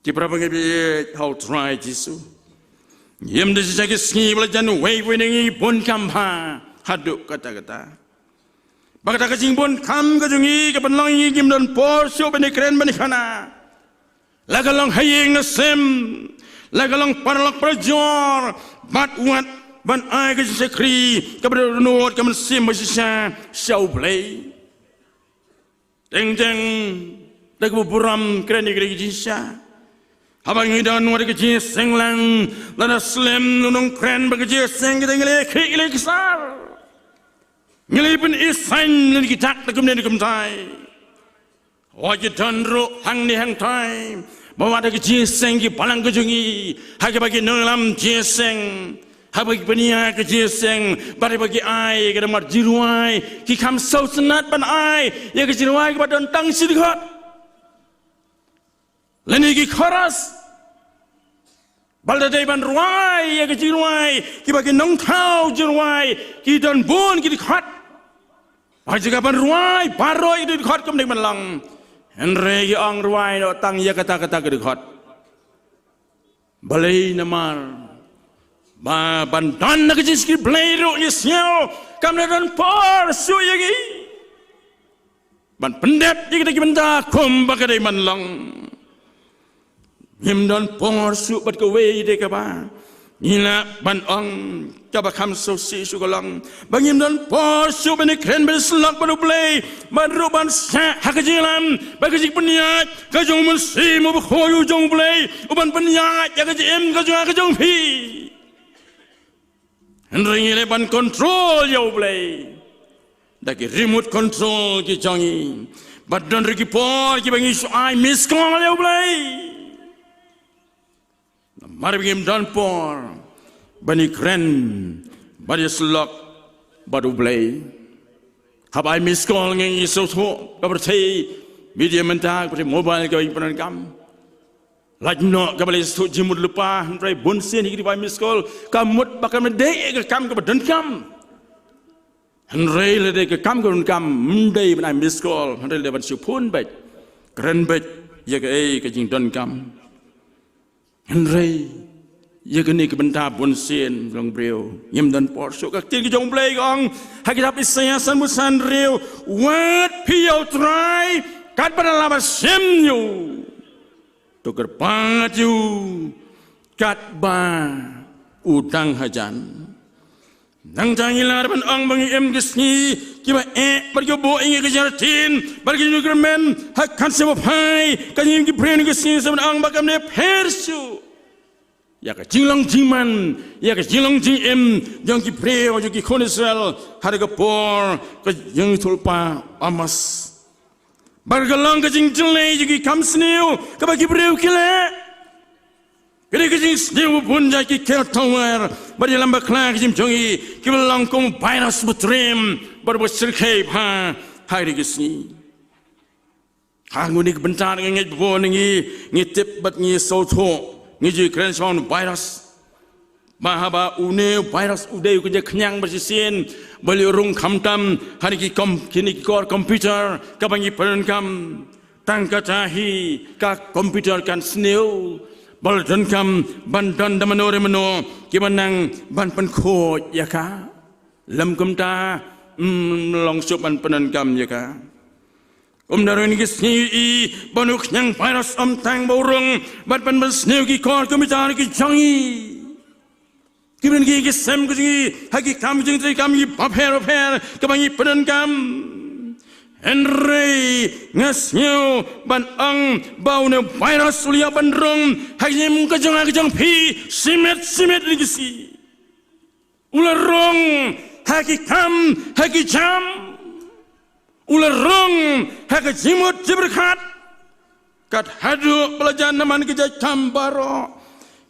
Ki para bangeit ba ïeit ha u Trai Jisu, ngim da shisha ki sngi ba la jan uwei pa uwei na ngi bun kham bha haduh katta katta. Ba kata ka jingbun kham ka jong ngi ka pynlong ïa ngi ngim don por shuh ban ïakren ban ïakhana. La ka long ha ïing ha sem, la ka long paralok parajor, bad wat ban ai ka jingshakri kaba dohnud, ka mynsiem ba shisha sha u Blei. Teng teng da kaba burom kren ïa ka jingshisha. Haba ngi don wat ka jingïaseng lang, lada slem, ngi nongkren ba ka jingïaseng kita ngi la ïakhih, ngi la ïakisar, ngi la pynïasain lem ki dak da kumne da kumtai. Wat ki don ruh hangne hangtai ba wat ha ka jingïaseng ki balang ka jong ngi, ha kaba ki nongïalam jingïaseng, ha kaba ki pynïaid ka jingïaseng, bad ha kaba ki ai ka namar jingrwai, ki kham sngewsynei ban ai ïa ka jingrwai kaba don tang shi dkhot lane ki chorus. Ba lada dei ban rwai ïa ka jingrwai, kiba ki nongthaw jingrwai ki don bun ki dkhot. Ha jaka ban rwai baroh ïa ki dkhot kam dei ban long. Hynrei ki ong rwai noh tang ïa kata kata ki dkhot. Balei? Namar ba ban don ha ka jingshakri Blei ruh ngi sngew kam da don por shuh ïa ngi ban pyndep ïa kita ki bynta kumba ka dei ban long. Ngim don por shuh bad kawei de kaba ngi lah ban ong kaba kham sngewsih shuh ka long ba ngim don por shuh ban ïakren ban ïasyllok bad u Blei, ban ruh ban shah ha ka jingïalam bad ka jingpynïaid ka jong u Mynsiem Bakhuid u jong u Blei, u ban pynïaid ïa ka jingim ka jong nga ka jong phi. Hynrei ngi leh ban control ïa u Blei da ki remote control ki jong ngi. Bad don ruh ki por kiba ngi shu ai miss call ïa u Blei. Namar Mar ba ngim don por ban ïakren bad ïasyllok bad U Blei. Haba ai miss call ngi sngewthuh ka pyrthei media mynta, ka pyrthei mobile kaba ngi pyndonkam. Lait noh kaba leit sngewthuh jingmut lypa, hynrei bun sien hi ki dei ba ai miss call ka mut ba kam dei ka kam kaba donkam. Hynrei lada ka kam ka donkam, ym dei ban ai miss call, hynrei lada ban shu phone beit, kren beit ïa kaei ka jingdonkam. Hynrei ïa kane ka bynta bun sien long briew ngim don por shuh. Ka ktien ka jong U Blei ka ong ha kitab Isaïah sanphew san, hynriew, wat phi ïa U Trai katba la ba shem ïa u, to kyrpad ïa u katba u dang hajan. Nangta ngi lah ban ong ba ngi im ki sngi kiba eh bad kiba buh ïa ngi ka jingïarap bad ka jingkyrmen ha ka khyndew ba phai. Ka jingim ki briew ki sngi sa ban ong ba kam dei pher shuh ïa ka jinglong jingman, ïa ka jinglong jingim jong ki briew, jong ki khun Israel ha ka por ka jingïathuhlypa Amos. Bad ka long ka jingdilei jong ki kam sniew kaba ki briew ki leh. Ka dei ka jingsniew ba bun jait ki ker tawer bad ïalam bakla ka jingim jong ngi kiba long kum u virus ba triem bad ba shyrkhei bha ha kine ki sngi. Ha kane ka bynta ngi ngeit ba bun ngi, ngi tip bad ngi sngewthuh, ngi ju kren shaphang u virus. Ba haba une u virus u dei u kynja khñiang ba shisien ba la rung khamtam ha kine ki kom-, kine ki kor computer kaba ngi pyndonkam. Tang kata hi ka computer kan sniew ba la donkam ban don da mano re mano kiba nang ban pynkhuid ïa ka. Lym kumta, mm, long shuh ban pyndonkam ïa ka. Kumta ruh kine ki sngi i ba une u khñiang virus ym tang ba u rung bad ban pynsniew ki kor computer ki jong ngi. Ki ban ki, ki sem ki jong ngi ha ki kam jingtrei kam ki bapher bapher kaba ngi pyndonkam. Hynrei nga sngew ban ong ba une u virus u la ïa ban rung ha ki jingim ka jong nga ka jong phi shimet shimet kine ki sngi. U la rung ha ki kam, ha ki jam. U la rung ha ka jingmut jingpyrkhat. Kat haduh ba la jan namar ki jait kam baroh.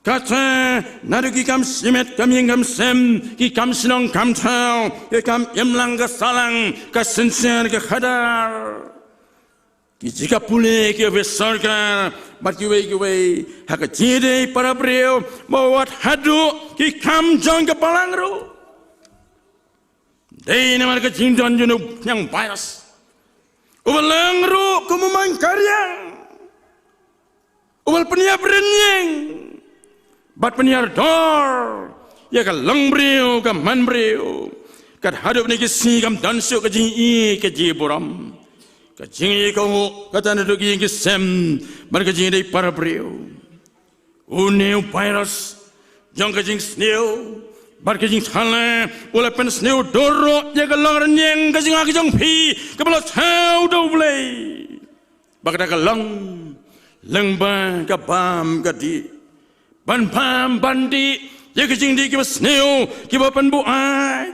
Kata naduh ki kam shimet kam ïing kam sem, ki kam shnong kam thaw, ki kam imlang ka sahlang, ka synshar ka khadar. Ki jaka pule, ki office sorkar bad kiwei kiwei, ha ka jingïadei para briew, ba wat haduh ki kam jong ka balang ruh. Dei namar ka jingdon jong une u khñiang virus uba long ruh kum u main kariang, uba la pynïap rynïeng bad pynïar dor ïa ka long briew ka man briew. Kat haduh kine ki sngi kam don shuh ka jingïeit ka jingburom, ka jingïeit ka u, kata naduh ki ïing ki sem bad ka jingïadei para briew. Une u virus jong ka jingsniew bad ka jingthala u la pynsniew dur ruh ïa ka long rynïeng ka jong nga ka jong phi kaba la thaw da U Blei. Ba kata ka long lyngba ka bam ka dih, ban bam ban dih ïa ka jingdih kiba sniew kiba pynbuaid.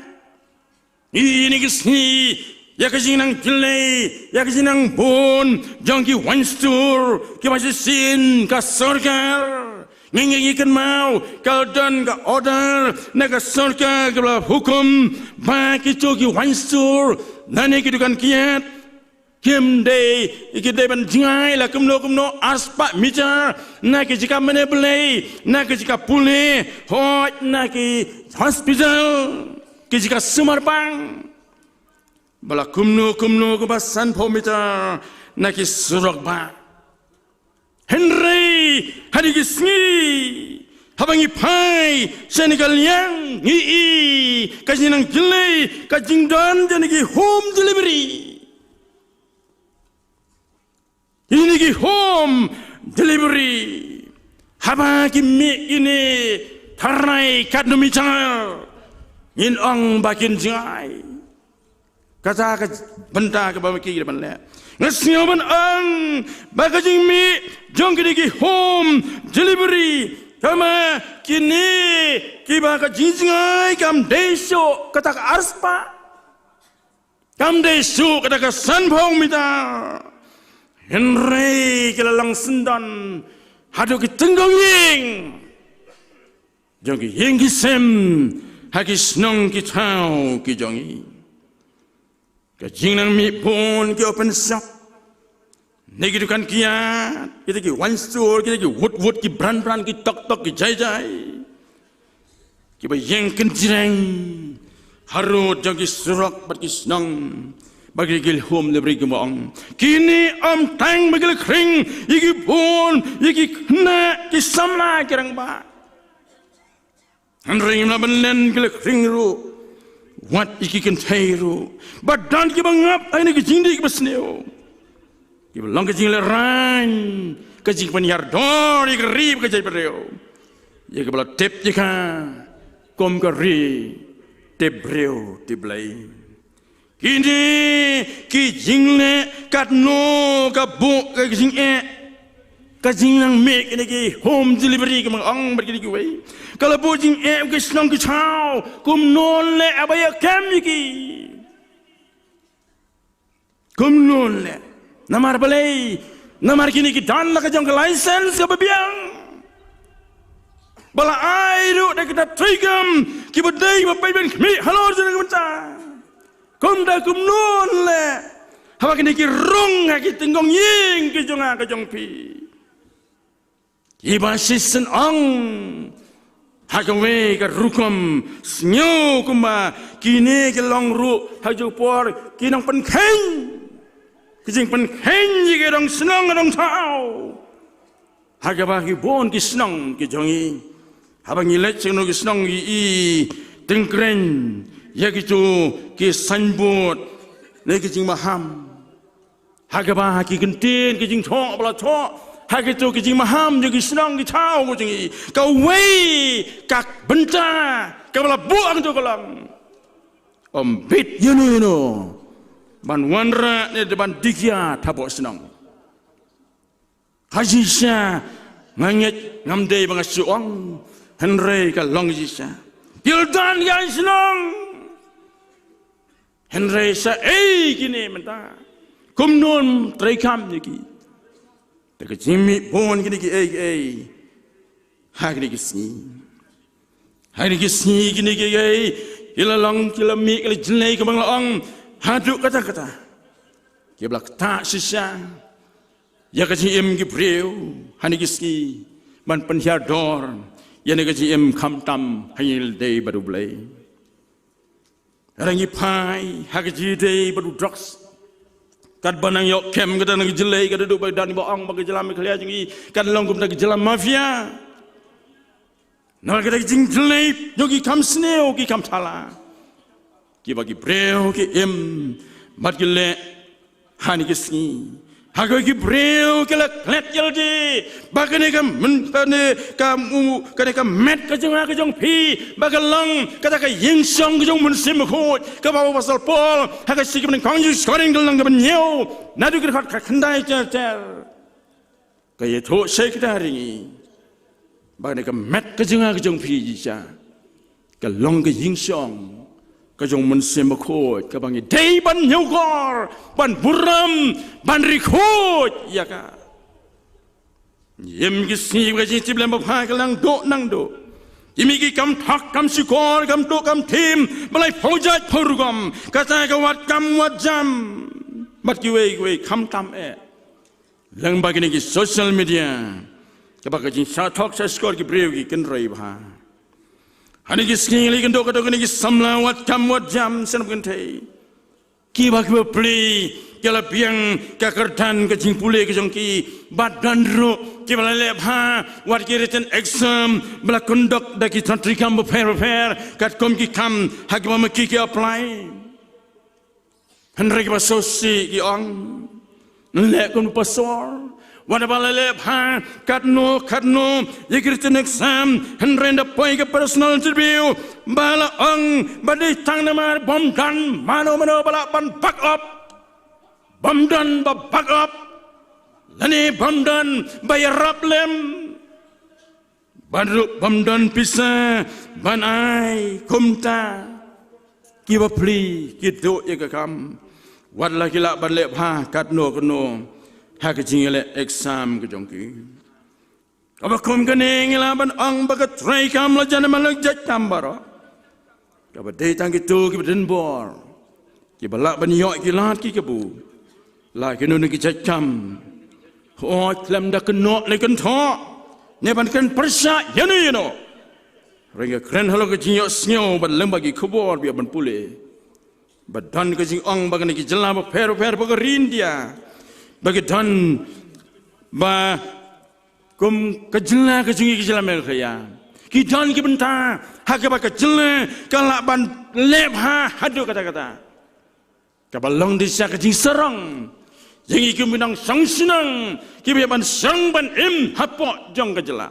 Ngi ïohi kine ki sngi ïa ka jingnang jlei, ïa ka jingnang bun jong ki wainstur kiba shisien ka sorkar. Ngi, ngi, ngi kynmaw ka la don ka order na ka sorkar kaba la hukum ba kito ki wainstur lane ki dukan kiad kim dei, ki dei ban jngai la kumno kumno arspah meter na ki jaka mane blei, na ki jaka pule, hooid na ki hospital, ki jaka sumar bang, ba la kumno kumno kumba sanphew meter na ki surok bah. Hynrei ha kine ki sngi haba ngi phai sha kane ka liang ngi ïohi ka jingnang jlei ka jingdon jong kine ki home delivery. Kine ki home delivery, haba ki mih kine tharai katno meter, ngin ong ba kin jngai. Kata ka bynta kaba ma ki ban leh. Nga sngew ban ong ba ka jingmih jong kine ki home delivery, kaba kine kiba ka jingjngai kam dei shuh kata ka arspah, kam dei shuh kata ka sanphew meter. Hynrei ki la long syndon haduh ki tyngkong ïing. jong ki ïing ki sem ha ki shnong ki thaw ki jong i. Ka jingnang mih bun ki open shop, ne ki dukan kiad, kita ki wine store, kita ki wut wut, ki bran bran, ki tok tok, ki jai jai, kiba ïeng kynjreng harud jong ki surok bad ki shnong, ba ki, ki home delivery kiba ong, kine ym tang ba ki la khring ïa ki bun, ïa ki khynnah, ki samla, ki rangbah. Hynrei ngim lah ban len ki la khring ruh, wat ïa ki kynthei ruh, ba don kiba ngap ha kine ki jingdih kiba sniew, kiba long ka jinglehrain, ka jingpynhiar dor ïa ka ri bad ka jaitbynriew, ïa kaba la tip ïa ka kum ka ri tip briew tip Blei. Kine ki jingleh katno ka buh ka jingeh, ka jingnang mih kine ki home delivery, ka ma ong bad kine kiwei, ka la buh jingeh ki shnong ki thaw. Kumno leh haba ïa kem ïa ki? Kumno leh? Namar balei? Namar kine ki don la ka jong ka license kaba biang, ba la ai ruh da kita treikam kiba dei ba peit ban khmih halor jong ka bynta. Kumta kumno leh haba kine ki rung ha ki tyngkong ïing ki jong nga ka jong phi, kiba shisien ong ha kawei ka rukom, sniew kumba kine ki long ruh ha ju por ki nongpynkheiñ, ki jingpynkheiñ ïa ki dong shnong dong thaw. Ha kaba ki bun ki shnong ki jong i, haba ngi leit sha kino ki shnong, ngi i tyngkreiñ ïa kito ki signboard ne ki jingmaham, ha kaba ha ki kyntien ki jingthoh ba la thoh ha kito ki jingmaham jong ki shnong ki thaw ki jong i, kawei ka bynta kaba la buh ha kito ka long, ym bit ïano ïano ban wanrah ne ban dih kiad hapoh shnong. Ha shisha nga ngeit ngam dei ba nga shu ong, hynrei ka long shisha. Ki la don ha shnong, hynrei shaei kine mynta? Kumno treikam ïa ki? Te ka jingmih bun kine kiei kiei ha kine ki sngi. Ha kine ki sngi kine kiei kiei ki la long, ki la mih, ki la jlei, kumba nga la ong haduh katta katta, kiba la ktah shisha ïa ka jingim ki briew ha kine ki sngi, ban pynhiar dor ïa kane ka jingim khamtam ha ïing lade bad U Blei. Lada ngi phai ha ka jingïadei bad u drugs, katba nang ïoh kem, kata nang jlei, kata duh ba don ba ong ba ka jylla Meghalaya jong ngi kan long kumta ka jylla mafia. Namar kata ka jingjlei jong ki kam sniew, ki kam thala, kiba ki briew ki im bad ki leh ha kine ki sngi. Ha kawei ki briew ki la klet ïalade ba kane ka myn-, kane ka mu-, kane ka met ka jong nga ka jong phi, ba ka long kata ka ïingshong ka jong u Mynsiem Bakhuid, kaba u Apostol Paul ha ka shithi kaba nyngkong sha ki Korinth ka lynnong kaba hynñiew, naduh ka dkhot khatkhyndai ter ter, ka ïathuh shai kata ïa ngi ba kane ka met ka jong nga ka jong phi, Jisu, ka long ka ïingshong ka jong u Mynsiem Bakhuid, kaba ngi dei ban ñiewkor, ban burom, ban ri khuid ïa ka. Im ki sngi ba ka jingtip lem babha ka nang duh nang duh. Ki mih ki kam thok kam shukor, kam duh kam thim, ba laiphew jait phew rukom. Kata ka wad kam wad jam bad kiwei kiwei, khamtam eh lyngba kine ki social media, kaba ka jingshah thok shah shukor ki briew ki kynrei bha. Ha kine ki sngi ngi la ïakynduh katto katne ki samla wad kam wad jam, sngewbha kynthei, kiba, kiba pli, ki la biang ka kyrdan ka jingpule ka jong ki, bad don ruh kiba la leh bha wat ki written exam ba la conduct da ki tnat treikam bapher bapher, katkum ki kam ha kiba ma ki ki apply. Hynrei kiba sngewsih ki ong, leh kum u pastor, wat haba la leh bha katno katno ïa ki written exam, hynrei ynda poi ka personal interview ba la ong ba dei tang namar bym don mano mano ba lah ban back up, bym don ba back up, lane bym don ba ïarap lem, bad ruh bym don pisa ban ai. Kumta kiba pli ki duh ïa ka kam, wat la ki lah ban leh bha katno katno ha ka jingïaleh exam ka jong ki. Kaba kum kane ngi lah ban ong ba ka treikam la jan man la jait kam baroh. Kaba dei tang kito kiba don bor, kiba lah ban ïoh ki lad ki kabu. La kino ne ki jait kam, hooid, khlem da kynnoh ne kynthoh ne ban kren pyrshah ïano ïano. Hynrei nga kren halor ka jingïohsngew bad lyngba ki khubor ba ïoh ban pule, ba don ka jingong ba kane ki jylla bapher bapher ba ka ri India, ba ki don ba kum ka jylla ka jong ngi, ka jylla Meghalaya, ki don ki bynta ha kaba ka jylla ka lah ban leh bha haduh katta katta. Kaba long dei sha ka jingsarong jong ngi kum ki nongshong shnong kiba ïa ban shong ban im hapoh jong ka jylla.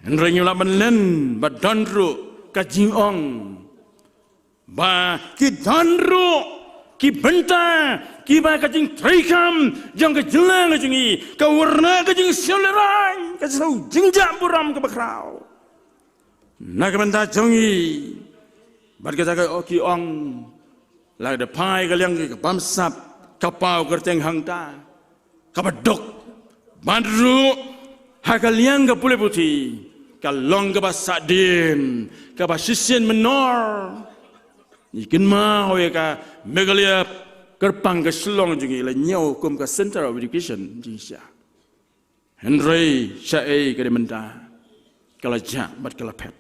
Hynrei ngi lah ban len ba don ruh ka jingong ba ki don ruh ki bynta kiba ka jingtreikam jong ka jylla ka jong ngi ka wanrah ka jingsngewlehrain, ka shu jingjah burom kaba khraw na ka bynta jong ngi. Bad kata ka, oh, ki ong, la da phai ka liang ka bamsap, ka paw kyrteng hangta, kaba duk, bad ruh ha ka liang ka pule puthi ka long kaba sahdien, kaba shisien mynnor. Ngi kynmaw ïa ka Meghalaya kyrpang ka Shillong jong ngi la ñiew kum ka Centre of Education jingshisha. Hynrei shaei ka dei mynta, ka la jah bad ka la phet.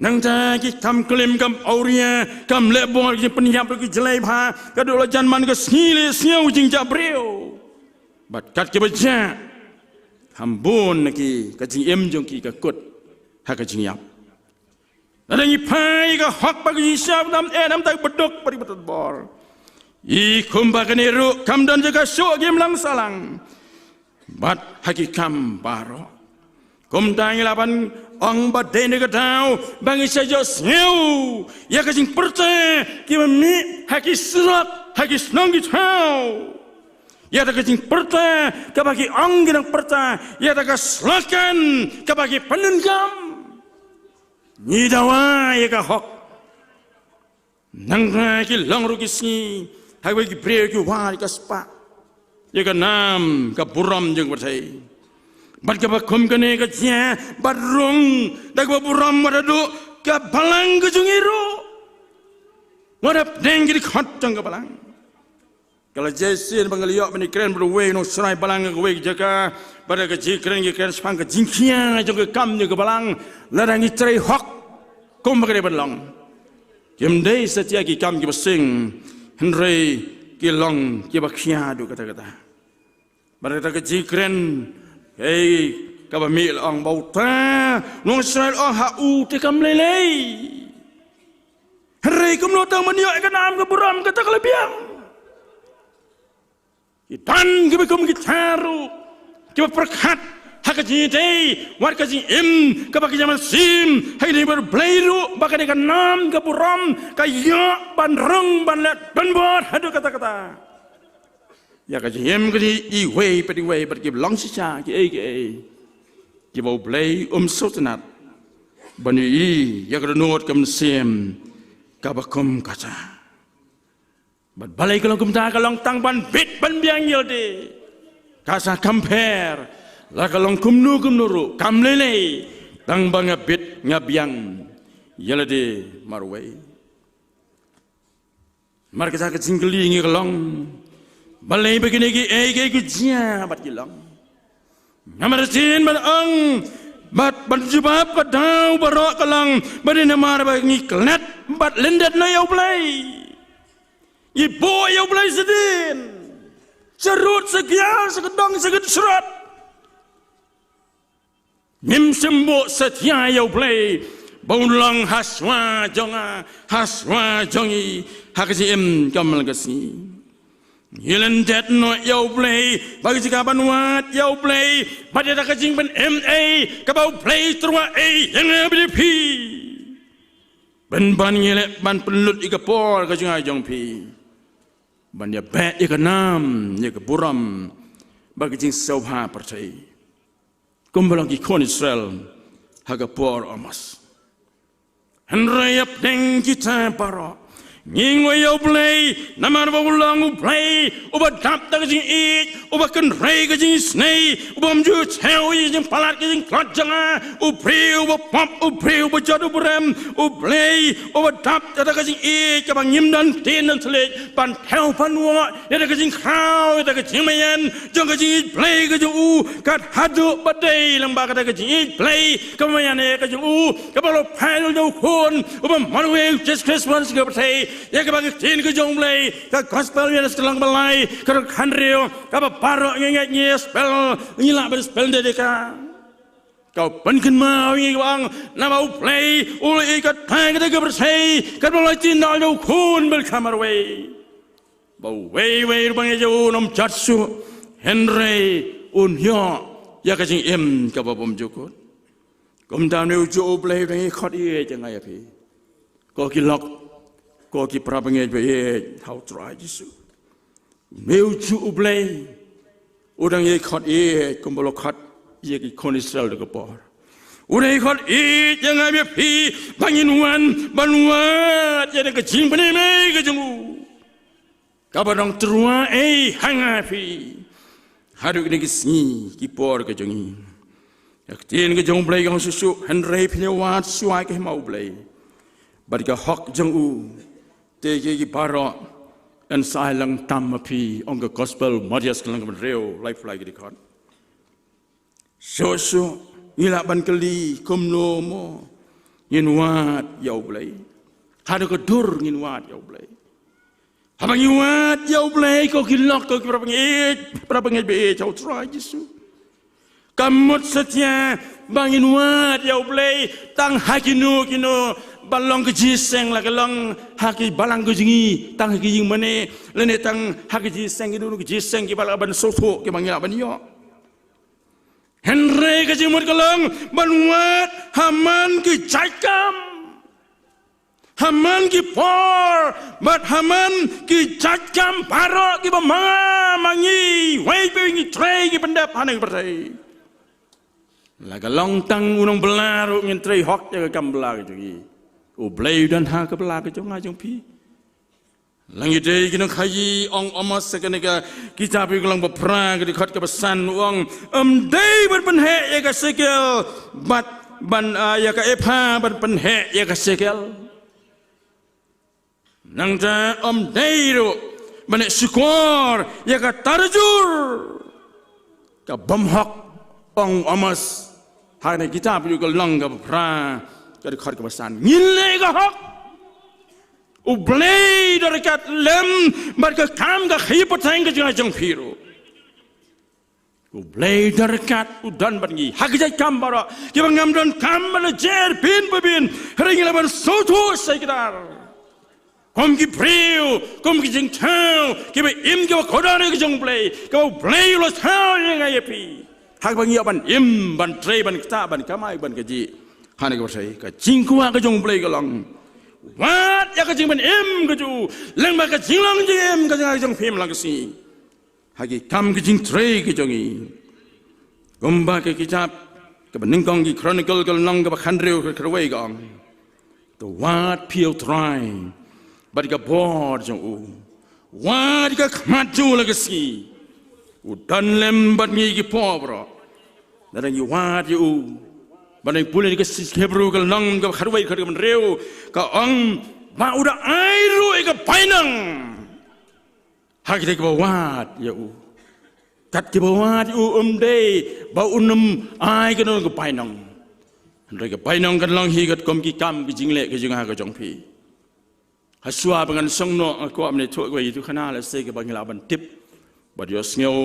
Nangta ki kam klim kam awria, kam leh bor, ki pynïap ruh ki jlei bha, ka dei la jan man ka sngi leh sngew jingjah briew. Bad kat kiba jah, kham bun na ki ka jingim jong ki ka kut ha ka jingïap. Lada ngi phai ka hok bad ka jingshisha, nam eh nam tak baduk bad ki batat bor, i kumba kane ruh kam don jaka shuh ki imlang sahlang bad ha ki kam baroh. Kumta ngi lah ban ong ba dei na ka daw ba ngi sa ïohsngew ïa ka jingpyrta kiba mih ha ki surok, ha ki shnong ki thaw, ïa ka jingpyrta kaba ki ong ki nongpyrta, ïa ka slogan kaba ki pyndonkam. Ngi dawa ïa ka hok. Nangta ki long ruh ki sngi ha kaba ki briew ki wad ïa ka spah, ïa ka nam ka burom jong ka pyrthei. Bad kaba kum kane ka jia bad rung da kaba burom wat haduh ka balang ka jong ngi ruh, wat hapdeng ki dkhot jong ka balang. Ka la jia shisien ba nga la ïoh ban ïakren bad uwei u nongshakri balang ha kawei ka jaka, bad ka jingkren ki kren shaphang ka jingkhia jong ka kam jong ka balang lada ngi trei hok kumba ka dei ban long. Kim dei satia ki kam kiba sing, hynrei ki long kiba khia haduh katta katta. Bad kata ka jingkren, ei, kaba mih la ong ba uta u nongshakri la ong ha u te kam lei lei. Hynrei kumno tang ban ïoh ïa ka nam ka burom kata ka la biang. Ki don kiba kum kita ruh kiba pyrkhat ha ka jingïadei wat ka jingim kaba ki ïa mynsiem ha kine ki bor Blei ruh ba kane ka nam ka burom ka ïoh ban rung ban leh donbor haduh katta katta. Ïa ka jingim kane iwei pat iwei bad kiba long shisha kiei kiei kiba U Blei um sngewtynnat ban ïohi ïa ka dohnud ka mynsiem kaba kum kata. Bad balei ka long kumta? Ka long tang ban bit ban biang ïa lade. Ka sa compare, la ka long kumno kumno ruh kam lei lei, tang ba nga bit nga biang ïa lade marwei. Namar kata ka jingkylli ngi ka long, balei ba kine kiei kiei ki jia bad ki long? Namar shisien ban ong bad ban jubab ka daw baroh ka long ba dei namar ba ngi klet bad lyndet noh ïa U Blei. Ngi buh ïa U Blei shadien, sharud shakiar, shakdong shakdong sharud. Ngim shym buh satia ïa U Blei ba un long ha shuwa jong nga, ha shuwa jong ngi ha ka jingim kammal ka sngi. Ngi lyndet noh ïa U Blei bad ka jaka ban wad ïa U Blei bad ïa ka jingpynim ei kaba U Blei u tyrwa ei ïa nga bad ïa phi. Pynban ngi leh ban pynlut ïa ka por ka jong nga jong phi ban ïa beh ïa ka nam, ïa ka burom bad ka jingsngewbha pyrthei, kumba long ki khun Israel ha ka por Amos. Hynrei hapdeng kita baroh ngi ngoi ïa U Blei namar ba u long U Blei uba dap da ka jingïeit, Uba kynrei ka jingisynei, uba ym ju thew ïa ka jingpalat ka jingtlot jong nga, u briew uba pop, u briew uba jot u brem, U Blei uba dap ïa ka jingïeit kaba ngim don ktien don thylliej ban thew ban wad ïa ka jingkhraw ïa ka jingmaïan jong ka jingïeit Blei ka jong u, kat haduh ba dei lem bad ka jingïeit kaba maïan ïa ka jong u, kaba la phah ïa u Khun uba marwei, Jisu Khrist, ban sngewbha ïa kaba ka ktien ka jong U Blei, ka Gospel Ïoannis ka lynnong ba lai, ka dkhot hynriew, kaba baroh ngi ngeit ngi spell, ngi lah ban spell de de ka. Ka pynkynmaw ïa ngi ba ong, namar U Blei u la ïeit katei katei ka pyrthei, katba u la ïehnoh ïa u Khun ba la marwei, ba uwei uwei ruh ba ngeit ïa u un ym jot shuh, hynrei un ïoh ïa ka jingim kaba bymjukut. Kumta une u juh U Blei u dang ïai khot ïeit ïa nga ïa phi, ko ki lok, ko ki parabangeit ba ïeit ha U Trai Jisu. Une u juh U Blei u dang ïai khot ïeit kumba u la khot ïa ki khun Israel ha ka por. U dang ïai khot ïeit ïa nga ïa phi ba ngin wan ban wad ïa ka jingpynim ei ka jong u, kaba dang tyrwa ei ha nga ïa phi haduh kine ki sngi ki por ka jong ngi. Ïa ka ktien ka jong U Blei ka ong shuh shuh, hynrei phin ïa wad shuwa ïa ka hima U Blei bad ka hok jong u, te ïa ki baroh yn sa ai lang tam ha phi, ong ka Gospel Mathaios ka lynnong kaba hynriew, laiphew lai ki dkhot. Shuh shuh ngi lah ban kylli, kumno mo ngin wad ïa U Blei? Haduh kaei ka dur ngin wad ïa U Blei? Haba ngi wad ïa U Blei, ko ki lok, ko ki parabangeit, parabangeit ba ïeit ha U Trai Jisu, ka mut satia ba ngin wad ïa U Blei tang ha kino kino, ba long ka jingïaseng, la ka long ha ki balang ka jong ngi, tang ha ki ïingmane, lane tang ha ka jingïaseng kino kino ki jingïaseng kiba lah ban sngewthuh, kiba ngi lah ban ïoh. Hynrei ka jingmut ka long ban wad ha man ki jait kam, ha man ki por bad ha man ki jait kam baroh kiba ma nga ma ngi, wei pa wei, ngi trei, ngi pyndep ha kane ka pyrthei. La ka long tang u nongbylla ruh ngin trei hok ïa ka kam bylla ka jong ngi. U Blei u don ha ka bylla ka jong nga jong phi. La ngi dei ki nongkhaïi, ong Amos ha kane ka kitab ïa ka lynnong ba phra, ka dkhot kaba san, u ong, ym dei ban pynheh ïa ka shekel bad ban, ah, ïa ka epha ban pynheh ïa ka shekel. Nangta ym dei ruh ban leh shukor ïa ka tarajur ka bym hok, ong Amos ha kane ka kitab ïa ka lynnong kaba phra, ka dkhot kaba san. Ngin leh ka hok. U Blei u don ryngkat lem bad ka kam ka khaïi pateng ka jong nga jong phi ruh. U Blei u don ryngkat, u don bad ngi ha ki jait kam baroh kiba ngam donkam ban leh jer phin ba phin, hynrei ngi lah ban sngewthuh sa ïa ki dar. Kum ki briew, kum ki jingthaw kiba im, kiba kordor ïa ka jong U Blei, kaba U Blei u la thaw ïa nga ïa phi, ha kaba ngi ïoh ban im, ban trei, ban ktah, ban kamai, ban kajih ha kane ka pyrthei. Ka jingkwah ka jong U Blei ka long, wad ïa ka jingban im ka jong u, lem bad ka jinglong jingim ka jong nga ka jong phi man la ka sngi ha ki kam ki jingtrei ki jong ngi. Kumba ka kitab kaba nyngkong ki Chronicle ka lynnong kaba khathynriew ka kyrwei ka ong, to wad phi ïa U Trai bad ka bor jong u, wad ïa ka khmat jong u la ka sngi. U don lem bad ngi ki por baroh. Lada ngi wad ïa u, bad ngi pule ïa ka Hebru ka lynnong kaba khathynriew ka dkhot kaba hynriew, ka ong ba u da ai ruh ïa ka bainong ha kito kiba wad ïa u. Kat kiba wad ïa u, ym dei ba un ym ai kano kano ka bainong. Hynrei ka bainong kan long hi katkum ki kam ki jingleh ki jong nga ka jong phi. Hashuwa ba ngan shong noh, nga kwah ban ïathuh kawei ka jingïathuhkhana lehse kaba ngi lah ban tip bad ïohsngew.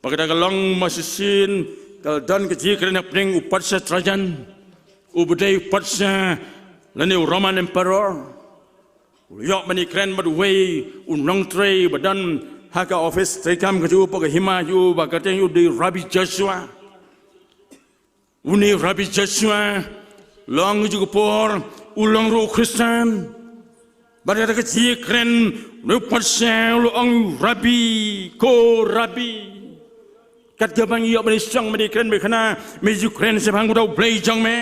Ba kata ka long, mynshisien ka la don ka jingkren hapdeng u Patsha Trajan, uba dei u Patsha lane u Roman Emperor. U la ïoh ban ïakren bad uwei u nongtrei ba don ha ka ophis treikam ka jong u, hapoh ka hima jong u, ba ka kyrteng jong u dei Rabbi Joshua. Une u Rabbi Joshua, la ong ha kajuh ka por u long ruh u Khristan. Bad kata ka jingïakren, une u Patsha u la ong, Rabbi, ko Rabbi. Kat kaba ngi ïoh ban ïashong, ban ïakren, ban ïakhana, me ju kren shaphang uta U Blei jong me?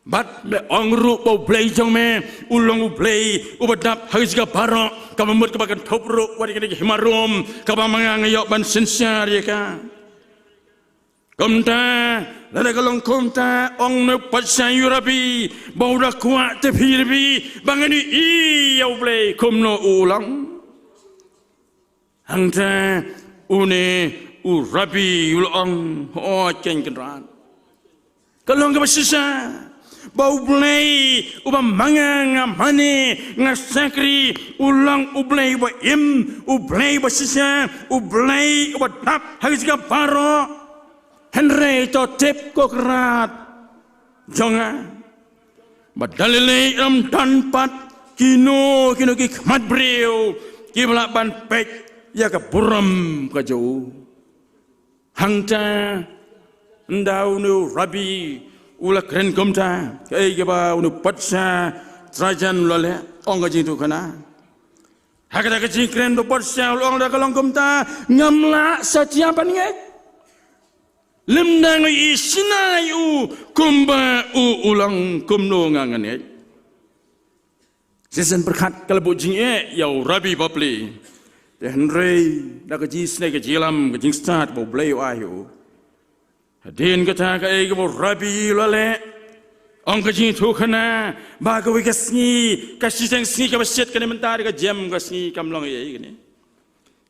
Bad me ong ruh ba U Blei jong me u long U Blei uba dap ha ka jaka baroh, kaba mut kaba kynthup ruh wat ïa kane ka hima Rom kaba ma nga nga ïoh ban synshar ïa ka. Kumta, lada ka long kumta, ong ne u patsha ïa u Rabbi, ba u da kwah te phi Rabbi, ba ngan ïohi ïa U Blei kumno u long. Hangta une u Rabbi u la ong, hooid Kynrad. Ka long kaba shisha ba U Blei uba ma nga nga mane nga shakri u long U Blei uba im, U Blei uba shisha, U Blei uba dap ha ka jaka baroh. Hynrei to tip ko Kynrad jong nga, ba da lei lei ym don pat kino kino ki khmat briew kiba lah ban peit ïa ka burom ka jong u. Hangta ynda une u Rabbi u la kren kumta, kaei kaba une u patsha Trajan u la leh, ong ka jingïathuhkhana. Ha kata ka jingkren u patsha u la ong, da ka long kumta ngam lah satia ban ngeit. Lymda nga ïohi shynna ïa u kumba u u long, kumno nga ngan ngeit? Shisien pyrkhat ka la buh jingeh ïa u Rabbi bapli. Te hynrei da ka jingisnei ka jingïalam ka jingstad ba U Blei u ai ïa u. Hadien kata kaei kaba u Rabbi u la leh, ong ka jingïathuhkhana, ba kawei ka sngi, ka shiteng sngi kaba shit kane mynta da ka jem ka sngi kam long ei ei kane.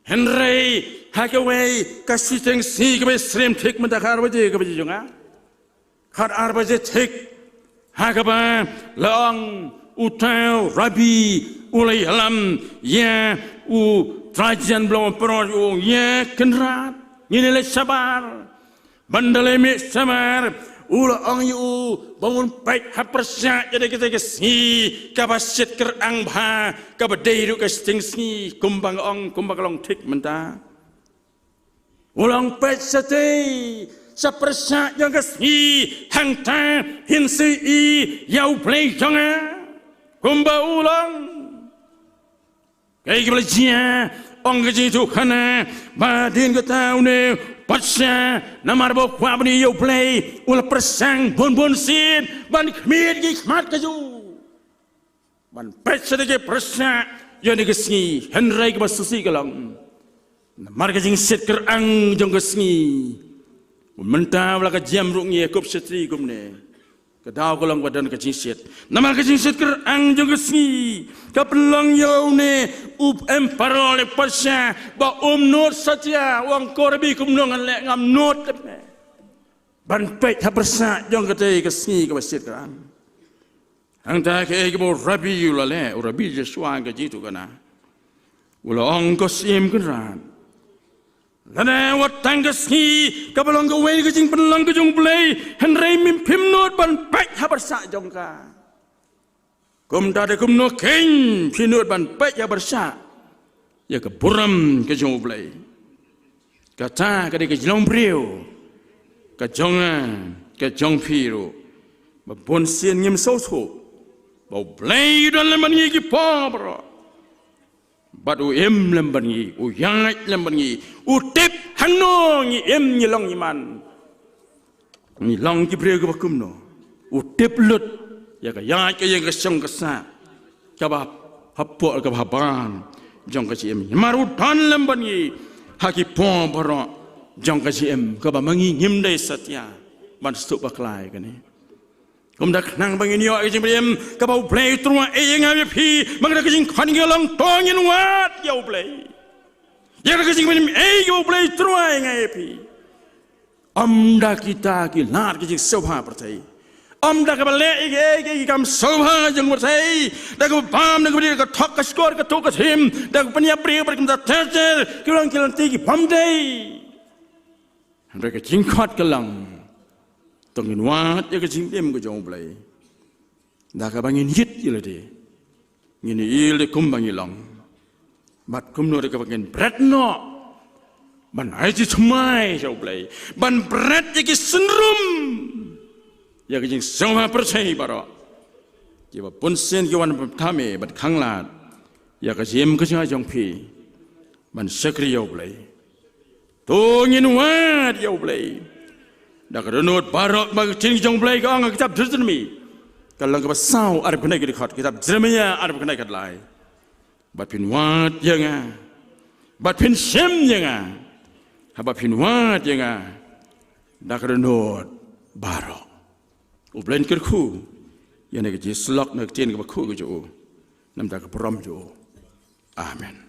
Hynrei ha kawei ka shiteng sngi kaba syriem thik mynta khatar baje, ka baje jong nga khatar baje thik, ha kaba la ong uta u Rabbi u la ïalam ïa u Trajan ba long u emperor, u ong, ïa Kynrad, ngin ïaleit shabar. Ban da leit mih shabar, u la ong ïa u ba un peit ha pyrshah ïa kata ka sngi kaba shit kyrang bha, kaba dei ruh ka shiteng sngi kumba nga ong, kumba ka long thik mynta. U la ong, peit shatei sha pyrshah jong ka sngi, hangta hin sa ïohi ïa U Blei jong nga kumba u long. Kaei kaba la jia, ong ka jingïathuhkhana, ba hadien kata une u patsha namar ba u kwah ban ïohi ïa U Blei u la pyrshang bun bun sien ban khmied ki khmat ka jong u ban peit shatei ki pyrshah ïa kane ka sngi, hynrei kaba shisha ka long namar ka jingshit kyrang jong ka sngi. Mynta wat la ka jem ruh ngi ïa kup shatri kumne, ka daw ka long ba don ka jingshit. Namar ka jingshit kyrang jong ka sngi ka pynlong ïa une u emperor, u patsha, ba um nud satia, u ong, ko Rabbi, kumno ngan leh, ngam nud lem ban peit ha pyrshah jong katei ka sngi kaba shit kyrang. Hangta kaei kaba u Rabbi u la leh, u Rabbi Joshua, ka jingïathuhkhana, u la ong, ko Syiem Kynrad, lada wat tang ka sngi kaba long kawei ka jingpynlong ka jong U Blei, hynrei mim, phim nud ban peit ha pyrshah jong ka. Kumta da kumno keiñ phi nud ban peit ha pyrshah ïa ka burom ka jong U Blei? Kata ka dei ka jinglong briew ka jong nga, ka jong phi ruh, ba bun sien ngim sngewthuh ba U Blei u don lem bad ngi ki por baroh. Bad u im lem bad ngi, u ïaid lem bad ngi, u tip hangno ngi im, ngi long ngi man, ngi long ki briew kiba kumno. U tip lut ïa ka ïaid ka ïeng, ka shong ka sah, kaba hapoh kaba habar jong ka jingim. Namar u don lem bad ngi ha ki por baroh jong ka jingim, kaba ma ngi ngim dei satia ban sngewthuh bakla ïa kane. Kumta khnang ba ngin ïoh ïa ka jingpynim kaba U Blei u tyrwa ai ïa nga ïa phi, ba ka da ka jingkhot ngi ka long, to ngin wad ïa U Blei. Ïa ka da ka jingpynim ei kaba U Blei u tyrwa ai ïa nga ïa phi. Ym da kita ki lad ki jingsngewbha pyrthei. Ym da kaba leh ïa ki, ïa ki kam sngewbha jong pyrthei, da kaba bam, da kaba dih, da ka thok ka shkor, ka tuh ka thim, da kaba pynïap briew bad kumta ter ter, ki long ki lynti ki bym dei. Hynrei ka jingkhot ka long, to ngin wad ïa ka jingpynim ka jong U Blei da kaba ngin ïit ïa lade, ngin ïeit ïa lade kumba ngi long, bad kumno da kaba ngin bret noh ban ai jingthymmai sha U Blei, ban bret ïa ki synrum ïa ka jingsngewbha pyrthei baroh, kiba bun sien ki wan ban pynthymmai bad khanglad ïa ka jingim ka jong nga jong phi ban shakri ïa U Blei. To ngin wad ïa U Blei. Da ka dohnud baroh ba ka ktien ka jong U Blei ka ong ha ka kitab Deuteronomi, Ka lynnong kaba saw, arphew khyndai ki dkhot, kitab Jeremiah arphew khyndai khatlai. Bad phin wad ïa nga, bad phin shim ïa nga, haba phin wad ïa nga da ka dohnud baroh. U Blei un kyrkhu ïa kane ka jingïasyllok na ka ktien kaba khuid ka jong u, namar ka burom jong u. Amen.